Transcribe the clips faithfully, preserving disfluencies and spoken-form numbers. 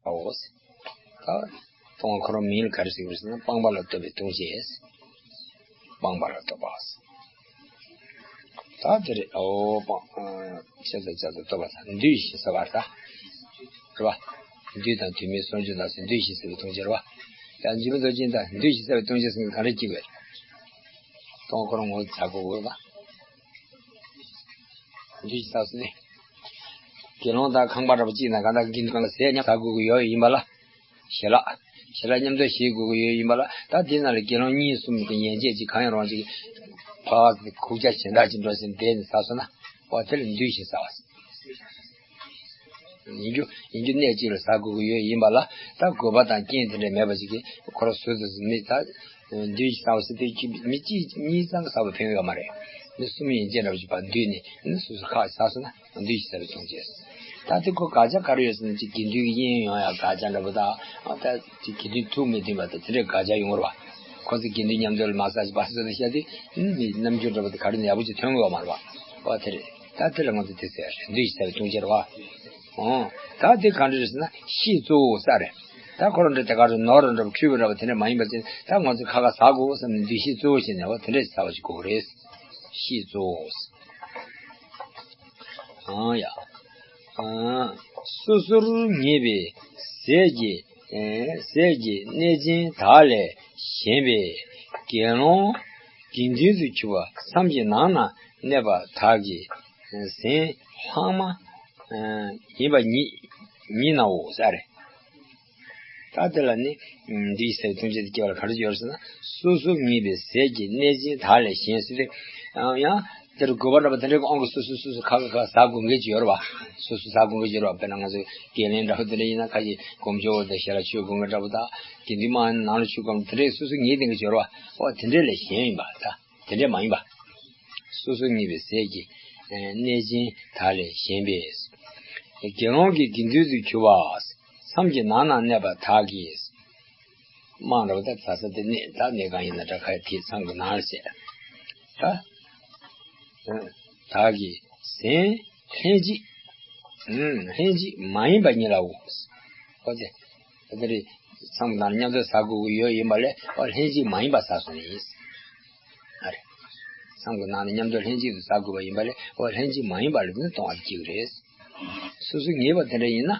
པའོ། ད་སྟོང་པ་ཁོ་རང་མིང་ལ་ག་རེ་ཟེར་གྱི་རེད་ཟེར་ན། སྤངས་པ་ལ་ལྟོས་པའི་ལྟུང་བྱེད། སྤངས་པ་ལ་ལྟོས་པ། ད་དེ་རེད། ཨོ་སྤངས། ཨ་ཆེད་དུ་བྱ་དང་ལྟོས་པ་དང་། འདུས་ཤིང་བསགས་པ་ད་རེད་པ། འདུས་དང་དུས་མིན་སོར་ཆུད་དང་ཟེར། འདུས་ཤིང་བསགས་པའི་ལྟུང་བྱེད་རེད་པ། ཡང་འཇུག་པའི་མདོ་ཅན་དང་འདུས་ཤིང་བསགས་པའི་ལྟུང་བྱེད་ཟེར་མཁན་ག་རེ་གཅིག་པ་རེད། སྟོང་པ་ཁོ་རང་ངོ་བོ་ཟ་དགོས་པ། འདུས་ཤིང་བསགས་ཟེར་ནས། དགེ་སློང་དང་ཁང་པ་འདྲ་པོ་གཅིག་ནང་གང་ལྟར་དགེ་འདུན་གང་ལ་ཟས་མཉམ་ཟ་དགོས་ཀྱི་ཡོད་ཡིན་པ་ལ། ཞལ་ལག་ཞལ་ལག་མཉམ་དུ་བཞེས་དགོས་ཀྱི་ཡོད་ཡིན་པ་ལ། ད་དེ་ནང་ལ་དགེ་སློང་གཉིས་གསུམ་གྱི་ཡན་ཆད་ཅིག་གང་ཡང་རུང་ཅིག་ཕར་ཁུག་ཆ་གཞན་དག་ཅིག་འགྲོ་ཟིན་བསྡད་ནས་ཟ་སོང་ན། ཨོ་དེ་ལ་འདུས་ཤིང་བསགས་པ། ཡིན་རྒྱུ་ཡིན་རྒྱུ་གནས་གཅིག་ལ་ཟ་དགོས་ཀྱི་ཡོད་ཡིན་པ་ལ། ད་དགོས་པ་དང་རྐྱེན་དེ་འདྲ་མེད་པ་ཅིག་གིས་ཁོ་རང་ཟུར་དུ་མི་ད་འདུས་ཤིང་བསགས་པ་ཟེར་དུས་ཅིག་མི་གཅིག་གཉིས་ཙམ་གྱིས་ཟ་བ་ཕན་ཡོད་མ་རེད། མི་གསུམ་ཡན་ཆད་འདྲ་པོ་ཅིག་ཕར་འདུས་ནས་ནི་སོ་སོ་ཁ་ཟ་སོང་ན། འདུས་ཤིང་བསགས་པའི་ལྟུང་བྱེད། ད་དེ་ཁོ་དགག་བྱ་ག་རེ་ཡོད་ཟེར་ན། ཅིག་དགེ་འདུན་གྱི་དབྱེན་ཡོང་ཡ་དགག་བྱ་འདྲ་པོ་དང་། ཨ་ད་ཅིག་དགེ་འདུན་ཐུགས་མི་མཐུན་པ་དང་དེ་འདྲའི་དགག་བྱ་ཡོང་གི་རེད་པ། ཁོ་ཚོ་དགེ་འདུན་མཉམ་དུ་ལ་མ་ཟ་ཞིག་པ་ཟེར་ནས་བཤད་དུས། ཨུམ་མི་རྣམ་འགྱུར་འདྲ་པོ་དེ་ག་རེ་ནས་ཡག་པོ་ཅིག་ཐོན་གི་ཡོད་མ་རེད་པ། ཨོ་དེ་རེད། ད་དེ་ལ་ང་ཚོ་དེ་ཟེར་རེད། འདུས་ཤིང་བསགས་པའི་ལྟུང་བྱེད་རེད་པ། ཨོ། ད་དེ་ག་འདྲ་རེད་ཟེར་ན། ཤེས་གཙོ་བོ་ས་རེད། ད་ཁོ་རང་འདྲ་དེ་ག་རེ་ནོར་ར་འདྲ་པོ་འཁྲུལ་པ་འདྲ་པོ་དེ་འདྲ་མ་ཡིན་པ་ཅིག་ད་ང་ཚོ་ཁ་ཁ་ཟ་དགོས་བསམ་ནས་འདུས་ཤེས་གཙོ་བོ་བྱས་ནས། འོ་དེ་འདྲ་ཞིག་ཟ་བ་ཞིག་དགོས་རེད། ཤེས་གཙོ་བོ། ཨང་ཡ། ཨང་། སོ་སོར་ངེས་པའི་ཟས་ཀྱི་ཨེ་ཟས་ཀྱི་གནས་ཅན་དག་ལས་གཞན་པའི་དགེ་སློང་དགེ་འདུན་དུ་གྱུར་པ་མཚམས་ཀྱི་ནང་ན་གནས་པ་དག་གི་ཟན་ལྷག་མ་ཨེ་ཡིན་པ་ཉིད་ཉིད་ནའོ་ས་རེད། ད་དེ་ལ་ནི་འདུས་ཤིང་བསགས་པའི་ལྟུང་བྱེད་དེ་སྐྱེ་བ་ལ་ག་རེ་ཡོད་ཟེར་ན། སོ་སོར་ངེས་པའི་ཟས་ཀྱི་གནས་ཅན་དག་ལས་གཞན་ཟེར་ཏེ། ཡང་ཡང་དེར་དགོས་པ་འདྲ་པོ་དེ་འདྲའི་དབང་གིས་སོ་སོ་སོ་སོ་ཁ་ཁ་ཁ་ཟ་དགོས་མཁན་ཅིག་ཡོད་རེད་པ། སོ་སོ་ཟ་དགོས་མཁན་ཅིག་ཡོད་རེད་པ། དཔེར་ན་ང་ཚོ་དགེ་ལེན་འདྲ་པོ་དེ་འདྲ་ཡིན་ན། ཁ་ཅིག་སྒོམ་ཆུ་དང་ཞལ་ལག་མཆོད་དགོས་མཁན་འདྲ་པོ་དང་། དགེ་འདུན་དམངས་ནང་ལ་མཆོད་དགོས་མཁན་དེ་འདྲའི་སོ་སོ་ངེས་ལྡན་གྱི་ཅིག་ཡོད་རེད་པ། འོ་དེ་འདྲའི་ལས་གཞན་ཡིན་པ། ད་དེ་འདྲའི་མ་ཡིན་པ། སོ་སོར་ངེས་པའི་ཟས་ཀྱི་གནས་ཅན་དག་ལས་གཞན་པའི། དགེ་སློང་གི་དགེ་འདུན་དུ་གྱུར་པ་མཚམས་ཀྱི་ནང་ན་གནས་པ་དག་གིས། དམངས་འདྲ་པོ་ད་ཟ་ས་དེ་གནས་ད་གནས་གང་ཡིན་ན་འདྲ། ཁ་དེ་མཚམས་ཀྱི་ནང་ལ་ཟེར། ད་དག་གིས་ཟན་ལྷན་ཅིག་ཨུམ་ལྷན་ཅིག་མ་ཡིན་པ་ཉིད་ལའོ། ཨོ་དེ་དེ་རེད། མཚམས་ཀྱི་ནང་ལ་མཉམ་དུ་ཟ་དགོས་ཀྱི་ཡོད་ཡིན་པ་ལས། ཨོ་ལྷན་ཅིག་མ་ཡིན་པ་ཟ་སོང་ནི་ཡིན། ཨ་རེ། མཚམས་ཀྱི་ནང་ནས་མཉམ་དུ་ལྷན་ཅིག་ཏུ་ཟ་དགོས་པ་ཡིན་པ་ལས། འོ་ལྷན་ཅིག་མ་ཡིན་པ་ལ་ནི་ལྟུང་བ་སྐྱེ་གི་རེད། སོ་སོ་ངེས་པ་དེ་འདྲ་ཡིན་ན།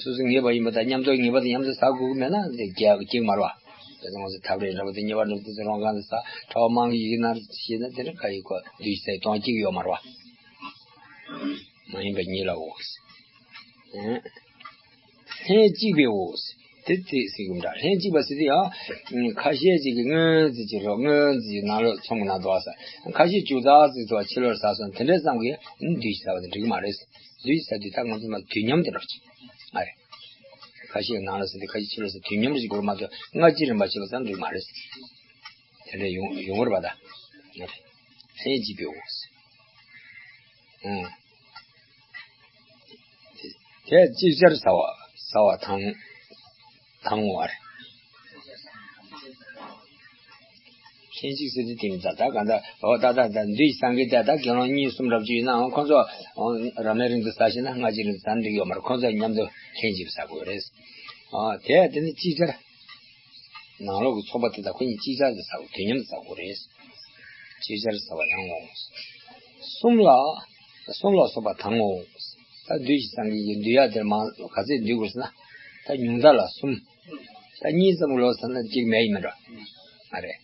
སོ་སོ་ངེས་པ་ཡིན་པ་དང་མཉམ་དུ་ངེས་པ་དང་མཉམ་དུ་ཟ་དགོས་ཀྱི་མེད་ན་དེ་སྐྱེ་སྐྱེ་གི་མ་རེད་པ། དེ་ཚོ་ང་ཚོ་ཐབས་རེ་འདྲ་པོ་དེ་ཉེ་བར་འགྲོ་དུས་ཚོད་རང་གང་དུ་ཟ། གྲྭ་པ་མང་གི་ཡིན་ན་ཞེས་ན། དེ་འདྲ་ག་ཡིན་གོ། འདུས་ཟས་ལྟུང་བ་སྐྱེ་གི་ཡོད་མ་རེད་པ། མ་ཡིན་པ་ཉིད་ལའོ། ལྷན་ཅིག་པའོ། དེ་དེ་ཟེར་གྱི་འདྲ། ལྷན་ཅིག་པ་ཟེར་དུས་ཡང་ཁ་ཤས་ཅིག་གིས་སྔོན་ཙམ་ཅིག་རོ། སྔོན་ཙམ་ཅིག་ནང་ལོགས་ཚོམས་ནང་དུ་བ་ས། ཁ་ཤས་ཅུང་ཙག་ཙིག་དུ་བ་ཕྱི་ལོགས་ཟ་སོང་། དེ་འདྲ་ཙམ་གྱིས་འདུས་ཤིང་བསགས་པ་དེ་འགྲིག་གི་མ་རེད། འདུས་ཤིང་བསགས་དུས་ད་ང་ཚོ་མ་དུས་མཉམ་དུ་འགྲོ་ཅིག་ཨ་རེ། ཁ་ཤས་ནང་ལ་ཟ་དུས་ཁ་ཤས་ཕྱི་ལོགས་ཟ། དུས་མཉམ་དུ་ཅིག་དགོས་མ་གཏོགས་སྔ་ཕྱི་རིམ་པ་ཅིག་ལ་ཙམ་འགྲིག་གི་མ་རེད། དེ་འདྲ་ཡོང་ཡོང་གི་རེད་པ་ད། ཨ་རེ། ལྷན་ཅིག་པའོ། ཨང་། དེ་ཅིག་ཅར་ཟ་བ་ཟ་བ་དང་དང་བར། ལྷན་ཅིག་ཟེར་དུས་དེ་མི་ད་ད་ག་ད། འོ་ད་ད་ད་འདུས་སངས་རྒྱས་ད་ད་དགེ་སློང་གཉིས་གསུམ་འདྲ་པོ་ཅིག་ཡིན་ནའང་ཁོ་ཚོ་རབ་གནས་རིང་དུ་ཟ་ཤེས་ན་སྔ་ཕྱི་རིང་དུ་ཟ་འགྲིག་ཡོད་མ་རེད། ཁོ་ཚོ་མཉམ་དུ་ལྷན་ཅིག་ཟ་དགོས་རེད། ཨ་དེ་དེ་ནི་ཅིག་ཅར། ནང་ལོགས་ཀྱི་ཚོགས་པ་དེ་དག་ཁོ་གཉིས་ཅིག་ཅར་དུ་ཟ་དགོས། དུས་མཉམ་དུ་ཟ་དགོས་རེད། ཅིག་ཅར་ཟ་བ་དང་ངོ་། གསུམ་ལ། གསུམ་ལ་སོགས་པ་དང་ངོ་། ད་འདུས་ཤིང་སངས་རྒྱས་ཀྱི་འདུས་ཡ་དེར་མ་ག་ཚོད་འདུས་དགོས་ཟེར་ན། ད་ཉུང་མཐའ་ལ་གསུམ། ད་གཉིས་ཙམ་ལོག་ཟེར་ན་གཅིག་མེད་ཡིན་མིན་འགྲོ། ཨ་རེད།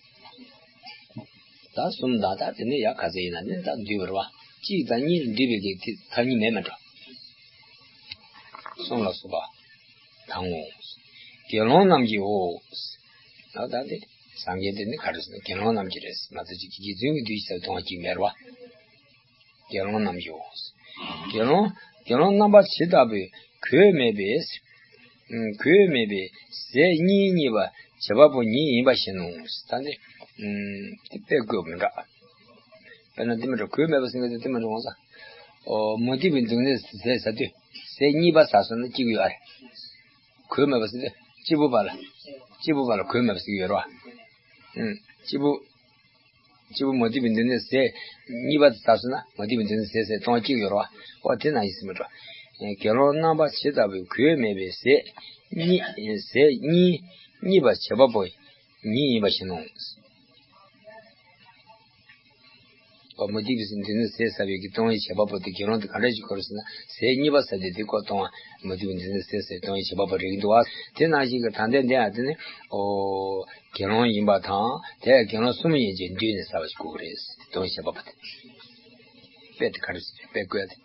ད་གསུམ་དང་ད་དེ་ནས་ཡ་ག་ཚོད་ཡིན་ན་ནི་ད་འདུས་པ་རེད་པ། གཅིག་དང་གཉིས་ལ་འདུས་པའི་གི་ཐ་སྙད་མེད་མིན་འགྲོ། གསུམ་ལ་སོགས་པ་དང་ངོ་། དགེ་སློང་རྣམས་ཀྱིའོ། ད་ད་དེ་སངས་རྒྱས་དེ་ནི་ག་རེ་ཟེར་ན་དགེ་སློང་རྣམས་ཀྱིས་རེད། མ་གཏོགས་ཅིག་དགེ་ཚུལ་གྱི་འདུས་ཤིང་བསགས་པའི་ལྟུང་བ་གཅིག་མེད་རེད་པ། དགེ་སློང་རྣམས་ཀྱིའོ། དགེ་སློང་དགེ་སློང་རྣམ་པ་ཇི་ལྟ་བུའི་གོས་མེད་པའི། གོས་མེད་པའི་ཟས་གཉིས་གཉིས་པ་བྱེད་པ་པོ་ཉིད་ཡིན་པ་བཞིན་ནོ། ད་ནི་དེ་དཔེ་དགོས་མི་འདྲ། དཔེར་ན་དེ་མི་འདྲ། གོས་མེད་པ་ཟེར་མཁན་དེ་དེ་མི་འདྲ་འོང་ས། ཨོ་མུ་སྟེགས་པའི་སྡུག་བསྔལ་ཟས་ཟ་དུས་ཟས་གཉིས་པ་ཟ་སོང་ན་སྐྱིད་གི་ཡོད་ཨ་རེད། གོས་མེད་པ་ཟེར་དུས་གཅིག་པུ་པ་ལ། གཅིག་པུ་པ་ལ་གོས་མེད་པ་ཟེར་གི་ཡོད་རེད་པ། ཨུམ། གཅིག་པུ། གཅིག་པུ་མུ་སྟེགས་པའི་སྡུག་བསྔལ་ཟས་གཉིས་པ་དེ་ཟ་སོང་ན་མུ་སྟེགས་པའི་སྡུག་བསྔལ་ཟས་ཟས་ལྟུང་བ་སྐྱིད་གི་ཡོད་རེད་པ། ཨོ་དེ་ནང་བཞིན་ཟེར་མི་འགྲོ། དགེ་སློང་རྣམ་པ་ཇི་ལྟ་བུའི་གོས་མེད་པའི་ཟས་གཉིས་ཟས་གཉིས་གཉིས་པ་བྱེད་པ་པོ་ཉིད་ཡིན་པ་བཞིན་ནོ། པ་མུ་སྟེགས་པའི་འདི་ནི་ཟས་ཟ་བའི་གི་གཏོང་བའི་བྱེད་པ་པོ་དེ་དགེ་སློང་དེ་ག་འདྲ་ཞིག་གོ་རེད་ཟེར་ན། ཟས་གཉིས་པ་ཟ་དེ་དེ་ཁོ་གཏོང་བ་མུ་སྟེགས་པའི་འདི་ནི་ཟས་ཟ་གཏོང་བའི་བྱེད་པ་པོ་རེད་འདུག་བ། དེ་ནང་བཞིན་གྱི་ད་ལྟའི་འདི་ཡང་དེ་ནི་ཨོ་དགེ་སློང་ཡིན་པ་དང་དེ་ཡང་དགེ་སློང་གསུམ་ཡན་ཆད་འདུས་ནས་ཟ་བ་ཞིག་དགོས་ཀྱི་རེད། གཏོང་བའི་བྱེད་པ་པོ་དེ་དཔེ་དེ་ག་རེ་ཟེར་དཔེ་བཀོད་དེ།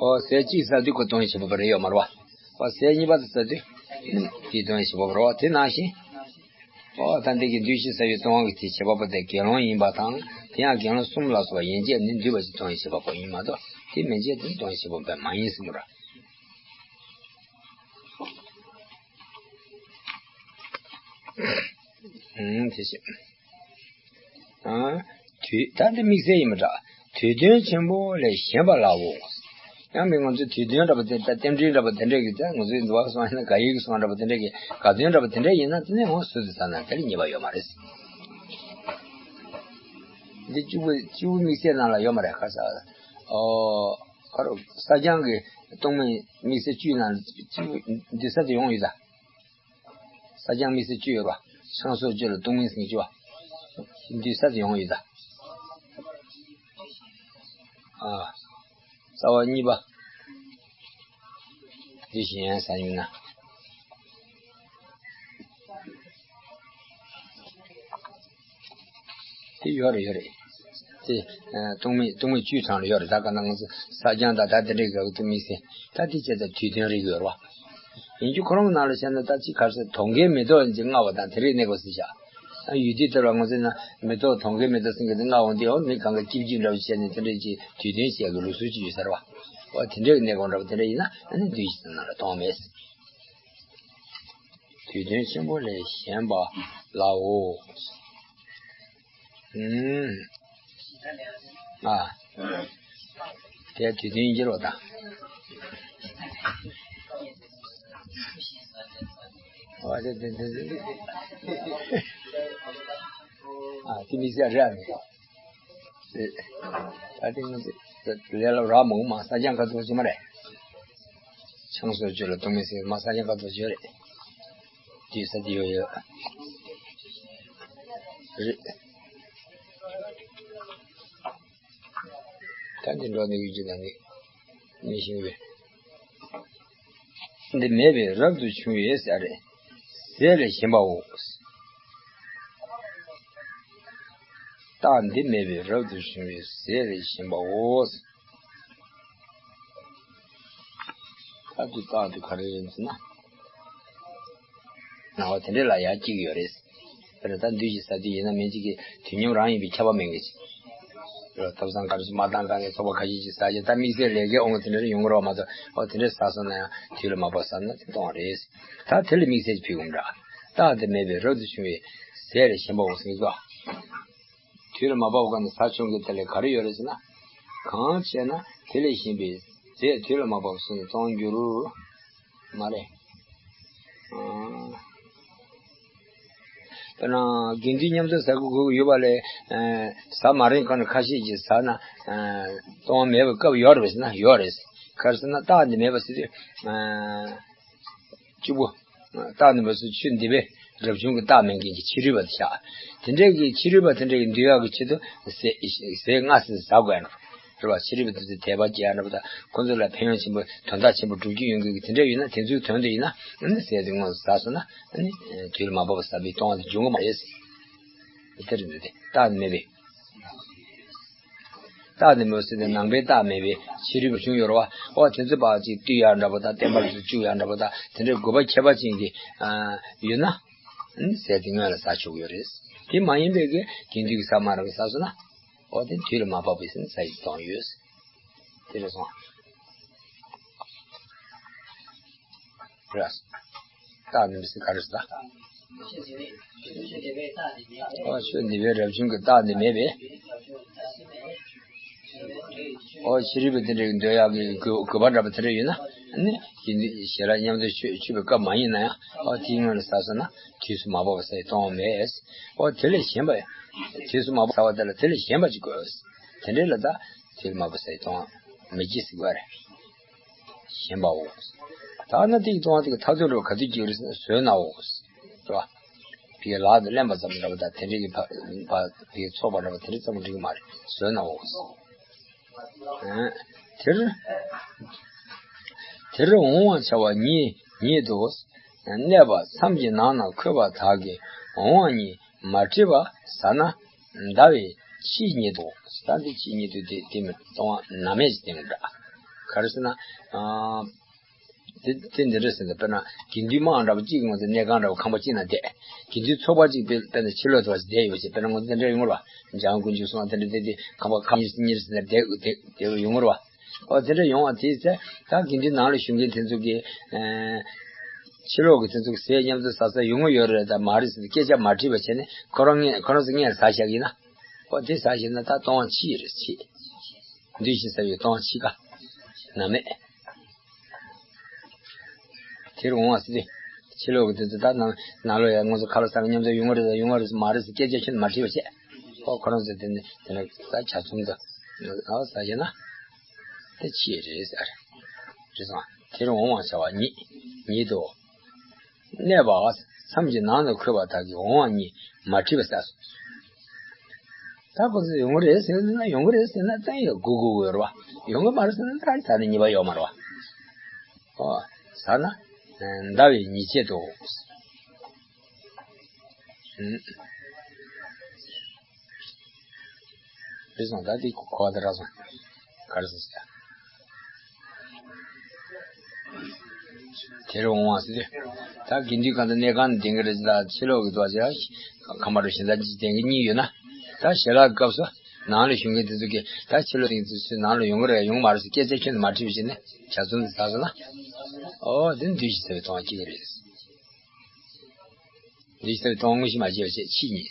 ཨོ་ཟས་གཅིག་ཟ་དུས་ཁོ་གཏོང་བའི་བྱེད་པ་པོ་རེད་ཡོད་མ་རེད་བ། ཨོ་ཟས་གཉིས་པ་དེ་ཟ་དུས་དེའི་གཏོང་བའི་བྱེད་པ་པོ་རེད་བ། དེ་ནང་བཞིན། ཨོ་ད་འདི་གི་འདུས་བྱས་ཟ་བའི་གཏོང་བ་གི་དེ་བྱེད་པ་པོ་དེ་དགེ་སློང་ཡིན་པ་དང་དེ་ཡང་དགེ་སློང་གསུམ་ལ་སོགས་པ་ཡན་ཆད་ནི་འདུས་པ་ཞིག་གཏོང་བའི་བྱེད་པ་པོ་ཡིན་མ་གཏོགས་དེ་མན་ཆད་དེ་གཏོང་བའི་བྱེད་པ་པོ་མ་ཡིན་ཟེར་གྱི་རེད། ཨུམ་དེ་བཞིན། ཨ། དུས་ད་འདི་དམིགས་བསལ་ཡིན་པ་འདྲ། དུས་སྟོན་ཆེན་པོ་ལས་གཞན་པ་ལའོ། ཡང་མིན་ང་ཚོའི་དུས་སྟོན་འདྲ་པོ་དེ་ད་རྟེན་འབྲེལ་འདྲ་པོ་དེ་འདྲས་ཀྱི་ད་ང་ཚོའི་འདུལ་བ་སོང་ཡིན་ན་དགག་དབྱེ་གི་སོང་འདྲ་པོ་དེ་འདྲས་ཀྱི་དགག་དོན་འདྲ་པོ་དེ་འདྲས་ཡིན་ན་དེ་ནས་འོ་ཟུར་དུ་བཏང་ན་དེ་ལ་ཉེས་པ་ཡོད་མ་རེད། འདི་གཅིག་པུ་གཅིག་པུ་དམིགས་བསལ་ནང་ལ་ཡོད་མ་རེད་ཁ་ས། ཨོ། ཁ་རོ་ས་སྦྱང་གི་སྟོང་མེད་དམིགས་བསལ་བཅུའི་ནང་ལ་གཅིག་པུ་འདི་ས་དེ་ཡོང་ཡོད་ད། ས་སྦྱང་དམིགས་བསལ་བཅུ་ཡོད་པ། ཆང་སོགས་བཅུ་ལ་སྟོང་མིན་ཟིན་བཅུ་བ། འདུས་ས་དེ་ཡོང་ཡོད་ད། ཨ། རྩ་བ་གཉིས་པ། འདི་གཞན་ས་ཡིན་ན། དེ་ཡོད་རེད་ཡོད་རེད། དེ་སྟོང་མིན་སྟོང་མིན་བཅུའི་གྲངས་ལ་ཡོད་རེད། ད་ག་ན་ང་ཚོ་ས་སྦྱང་དང་ད་དེ་འདྲའི་ག་གི་དུ་མིན་ཟིན་ད་དེ་བྱས་ཙང་དུས་སྟོན་རིགས་ཡོད་རེད་བ། ཡིན་རྒྱུ་ཁོ་རང་གི་ནང་ལ་བཤད་ན་ད་ཅི་ག་རེ་ཟེར་དོན་གྱི་མེ་ཏོག་ཡིན་ཅིག་བསྔགས་པ་དང་དེ་རིགས་གནས་དགོས་ཟེར་བཞག་ཡུལ་དུས་ལྟར་བ་ང་ཚོས་ན་མེ་ཏོག་དོན་གྱི་མེ་ཏོག་སེང་གེ་དེ་བསྔགས་འོང་དུས་ཡང་མི་གང་ག་སྐྱིབ་སྐྱིབ་འདྲ་བོ་བྱས་ནས་དེ་འདྲས་ཀྱི་དུས་སྟོན་བྱས་ཀྱི་ལུགས་སྲོལ་ཅིག་ཡོད་ས་རེད་བ། འོ་དེ་འདྲས་ཀྱི་གནས་སྐབས་འདྲ་བོ་དེ་འདྲས་ཡིན་ན་ཨ་ནི་འདུས་བྱས་ནང་ལ་གཏོང་མེད། དུས་སྟོན་ཆེན་པོ་ལས་གཞན་པ་ལའོ། ཨུམ། ཨ། དེ་དུས་སྟོན་འགྱུར་བ་དང་། ཨ་དེ་དེ་དེ་དེ། ཨ་དེ་མི་ཟེར་རེད་ཨ་མི། ད་དེ་ང་ཚོ་ལས་སླ་རག་མོང་མ་ས་ཀྱང་ཁ་ཐུག་ཅི་མ་རེད། ཆང་སོགས་བཅུ་ལ་སྟོང་མིན་ཟེར་མ་ས་ཀྱང་ཁ་ཐུག་བཅུ་རེད། དེ་ས་དེ་ཡོད་ཡོད། རེད། ད་འདི་འགྲོ་ནི་ཡུལ་གྱི་ནང་ནས་མི་ཤིང་བས། འདི་མེད་པས་རབ་ཏུ་བྱུང་བའི་ཟས་རེད། ཟས་ལས་གཞན་པའོ། རྟགས་འདི་མེད་པས་རབ་ཏུ་བྱུང་བའི་ཟས་ལས་གཞན་པའོ། ད་འདི་རྟགས་འདི་ག་རེ་ཡིན་ཟེར་ན། སྣང་བ་དེ་འདྲ་ལ་ཡང་སྐྱེ་གི་ཡོད་རེད། དེ་ལ་ད་འདུས་ཀྱི་ས་དེ་ཡིན་ན་མིན་གཅིག་གི་དུས་མཉམ་རང་ཡིན་པའི་ཁྱབ་པ་མེད་མཁན་ཅིག་ཐབ་ཚང་ག་རེ་ཞིག་མ་བཏང་ག་ནས་ཚོགས་པ་ཁ་ཤས་ཅིག་ཟ་ཡ་ད་དམིགས་བསལ་ལས་ཀའི་དབང་གིས་དེ་འདྲ་ཡོང་གི་རེད་བ་མ་གཏོགས་ཨོ་དེ་འདྲ་ཟ་སོང་ན་ཡང་དུས་ལ་མ་བབས་ཟ་ན་དེ་གཏོང་བ་རེད། ད་དེ་ལ་དམིགས་བསལ་གྱི་ཕུལ་གོ་འདྲ། རྟགས་དེ་མེད་པས་རབ་ཏུ་བྱུང་བའི་ཟས་ལས་གཞན་པའོ་ཟེར་གྱི་འདུག་དུས་ལ་མ་བབས་ག་ནས་ཟ་ཆོག་མཁན་དེ་ལས་ག་རེ་ཡོད་རེད་ཟེར་ན། གང་བྱས་ན་དེ་ལས་གཞན་པའི་ཟས་དུས་ལ་མ་བབས་སུ་ནས་གཏོང་འགྱུར། མ་རེད། ཨང་། དཔེར་ན་དགེ་འདུན་མཉམ་དུ་ཟ་དགོས་དགོས་ཡོད་པ་ལས། ཨ། ཟ་མ་རན་གང་ཁ་ཤས་ཀྱིས་ཟ་ན། ཨ། གཏོང་བ་མེད་པའི་སྐབས་ཡོད་རེད་ཟེར་ན་ཡོད་རེད། ག་རེ་ཟེར་ན་རྟགས་འདི་མེད་པ་ཟེར་དུས། ཨ། གཅིག་པུ། རྟགས་འདི་མ་ཟེར་ཆོས་འདི་པའི་རབ་བྱུང་གི་རྟགས་མེད་མཁན་གྱི་ཕྱི་རོལ་པ་དེ་བཞག་དེ་འདྲས་ཀྱི་ཕྱི་རོལ་པ་དེ་འདྲས་ཀྱི་འདུལ་ཡག་གི་ཆེད་དུ་ཟས་ཟས་ལྔ་ཟེར་ཟ་དགོས་ཡ་འགྲོ། རེད་བ། ཕྱི་རོལ་པ་དེ་ཚོས་དད་པ་སྐྱེ་ཡ་འདྲ་པོ་དང་ཁོ་ཚོ་ལ་ཕན་ཡོན་ཆེན་པོ་དོན་དག་ཆེན་པོ་སྒྲུབ་རྒྱུ་ཡོང་གི་དེ་འདྲ་ཡིན་ན་དེ་ཚོའི་དོན་དུ་ཡིན་ན་ཨ་ནི་ཟས་དེ་སྔོན་ལ་ཟ་སོང་ན་ཨ་ནི་དུས་ལ་མ་བབས་པ་ཟ་བའི་གཏོང་བ་དེ་འབྱུང་གི་མ་རེད། དེ་རེད་འདུག་སྟེ་རྟགས་མེད་པའི། རྟགས་དེ་མོ་ཟེར་ཏེ་ནང་པའི་རྟགས་མེད་པའི་ཕྱི་རོལ་པ་བྱུང་ཡོད་རེད་བ། ཨོ་དེ་ཚོ་ཕར་ཅིག་བཏུལ་ཡ་འདྲ་པོ་དང་བསྟན་པ་ལ་བཅུག་ཡ་འདྲ་པོ་དང་དེ་འདྲའི་དགོས་པ་ཁྱད་པར་ཅན་གྱི་ཨ་ཡོད་ན་ཨ་ནི་ཟས་དེ་སྔོན་ལ་ཟ་ཆོག་གི་ཡོད་རེད། དེ་མ་ཡིན་པའི་གི་དགེ་འདུན་གྱི་ཟ་མ་རག་པའི་ཟ་སོང་ན་ཨོ་དེ་དུས་ལ་མ་བབས་པའི་ཟས་ཡིན་གཏོང་ཡོད། དེ་རེད་སོང་། རེད། རྟགས་འདི་མི་སྲིད་ག་རེ་ཟེར། ཨོ་ཆོས་འདི་པའི་རབ་བྱུང་གི་རྟགས་འདི་མེད་པས། ཨོ་ཕྱི་རོལ་པ་དེ་འདྲའི་འདོད་ཡག་གི་དགོས་དགོས་པ་འདྲ་པོ་དེ་འདྲ་ཡོད་ན། ནི་དགེ་འདུན་ཞལ་ལག་མཉམ་དུ་མཆོད་མཆོད་པའི་སྐབས་མ་ཡིན་ན་ཡང་། ཨོ་དེའི་སྔོན་ལ་ཟ་སོང་ན་དུས་སུ་མ་བབས་པ་ཟས་གཏོང་བ་མེད། ཨོ་དེ་ལས་གཞན་པ། དུས་སུ་མ་བབས་ཟ་བ་དེ་ལ་དེ་ལས་གཞན་པ་ཅིག་དགོས། དེ་འདྲའི་ལ་ད་དུས་སུ་མ་བབས་ཟས་གཏོང་བ་མི་བགྱིད་ཟེར་བ་རེད། གཞན་པའོ། ད་ན་དེ་ཡི་གཏོང་བ་དེ་གི་མཐར་ཐུག་འགྲོ་བ་ག་དུས་བགྱིད་རེད་ཟེར་ན་ཟོས་ནའོ། རེད་བ། ཕ་གི་ལག་ཏུ་ལེན་པ་ཙམ་འདྲ་བ་དང་དེ་འདྲའི་གི་ཕ་ཕ་ཕ་གི་ཚོགས་པ་འདྲ་བ་དེ་འདྲ་ཙམ་འགྲིག་གི་མ་རེད། ཟོས་ནའོ། དེར། དེར་འོང་བར་བྱ་བ་ཉིད་ཉིད་དུ། གནས་པ་མཚམས་ཀྱི་ནང་ན་འཁོད་པ་དག་གིས་འོང་བ་ཉིད་མ་བྲིས་པ་ཟ་ན་འདའ་བའི་ཕྱིས་ཉིད་དོ། ད་འདི་ཕྱིས་ཉིད་དུ་དེ་དེ་མི་གཏོང་བ་ནམ་ཡང་ཅི་སྟེང་འདྲ། ག་རེ་ཟེར་ན། དེ་དེ་འདི་འདྲ་ཟེར་ན། དཔེར་ན་དགེ་འདུན་དམངས་འདྲ་བ་གཅིག་ངོ་ཚ་གནས་ཁང་འདྲ་བ་ཁང་པ་གཅིག་ན་བསྡད། དགེ་འདུན་ཚོགས་པ་གཅིག་དཔེ་དཔེར་ན་ཕྱི་ལོགས་དུ་བ་ཞིག་བསྡད་ཡོད་པ་ཞིག་དཔེར་ན་ངོ་ཚ་དེ་འདྲ་ཡོང་ངོ་ར། འཇང་དཀོན་མཆོག་གསུམ་དེ་འདྲ་བསྡད་དེ་ཁང་པ་ཁང་གཉིས་གཉིས་ཟེར་ན་བསྡད་བསྡད་བསྡད་ཡོང་ངོ་ར། ཨོ་དེ་འདྲ་ཡོང་བ་དེའི་ཚེ་ད་དགེ་འདུན་ནང་ལ་བཞུགས་མཁན་དེ་ཚོ་གི། ཕྱི་ལོགས་ཀྱི་དེ་ཚོ་གི་ཟས་མཉམ་དུ་ཟ་ས་ཡོང་གི་ཡོད་རེད་ད་མ་རེད་ཟེར་ཏེ་སྐད་ཆ་མ་དྲིས་པ་བྱས་ནས་ཁོ་རང་ངས་ཁོ་རང་ཚོ་ངས་ཟ་བཞག་ཡིན་ན། ཨོ་དེ་ཟ་བཞག་ན་ད་གཏོང་བ་ཕྱིས་རེད་ཕྱིས། འདུས་ཤིང་ཟ་བའི་གཏོང་བ་ཕྱིས་ཀ་ན་མེད། དེར་འོང་བ་ཟེར་ཏེ། ཕྱི་ལོགས་ཀྱི་དེ་ཚོ་ད་ནང་ནང་ལོགས་ཡ་ང་ཚོ་ཁ་ལག་ཟ་གི་མཉམ་དུ་ཡོང་གི་རེད་ད་ཡོང་གི་རེད་མ་རེད་ཟེར་སྐད་ཆ་ཁྱོན་མ་དྲིས་པ་བྱས། ཨོ་ཁོ་རང་ཚོ་དེ་ནས་དེ་ནས་ད་ཇ་ཚོམ་དུ། ཨོ་ཟ་བཞག་ན། དེ་ཕྱིས་རེད་ཟེར། རེད་སོང་། དེར་འོང་བར་བྱ་བ་ཉིད་ཉིད་དོ། གནས་པ་མཚམས་ཀྱི་ནང་དུ་འཁོད་པ་དག་གིས་འོང་བ་ཉིད་མ་བྲིས་པ་ཟ། ད་ཁོ་ཚོ་ཡོང་གི་རེད་ཟེར་ན་ཡོང་གི་རེད་ཟེར་ན་ད་ཡང་སྒུག་དགོས་ཀྱི་ཡོད་རེད་བ། ཡོང་གི་མ་རེད་ཟེར་ན་ད་ད་ནི་ཉེས་པ་ཡོད་མ་རེད་བ། ཨོ། ཟ་ན། འདའ་བའི་ཉེས་བྱས་དོ། ཨུམ། རེད་སོང་ད་དེ་གོ་བ་དེ་རག་སོང་། ག་རེ་ཟེར་ཟེར། དེར་འོང་བ་ཟེར་ཏེ། ད་དགེ་འདུན་གང་དུ་གནས་ཁང་ནས་བསྡད་ཀྱི་རེད་ཟེར་ད་ཕྱི་ལོགས་ཀྱི་དུ་བ་ཟེར། ཁང་པ་རུ་གཞན་དག་ཅིག་བསྡད་ཀྱི་གཉིས་ཡོད་ན། ད་ཞལ་ལག་གི་སྐབས་སུ་ནང་ལ་བཞུགས་མཁན་དེ་ཚོ་གིས་ད་ཕྱི་ལོགས་ནས་དེ་ཚོ་ནང་ལ་ཡོང་གི་རེད་ཡོང་གི་མ་རེད་ཟེར་སྐད་ཆ་ཁྱོན་ནས་མ་དྲིས་པ་བྱས་ནས་ཇ་ཚོམ་དེ་ཟ་སོང་ན། ཨོ་དེ་འདུས་ཤིང་ཟ་བའི་གཏོང་བ་སྐྱེ་གི་རེད། འདི་ལྟར་གཏོང་ངོ་ཤེས་མ་བྱས་པ་བྱས་ཕྱིས་ཉིད།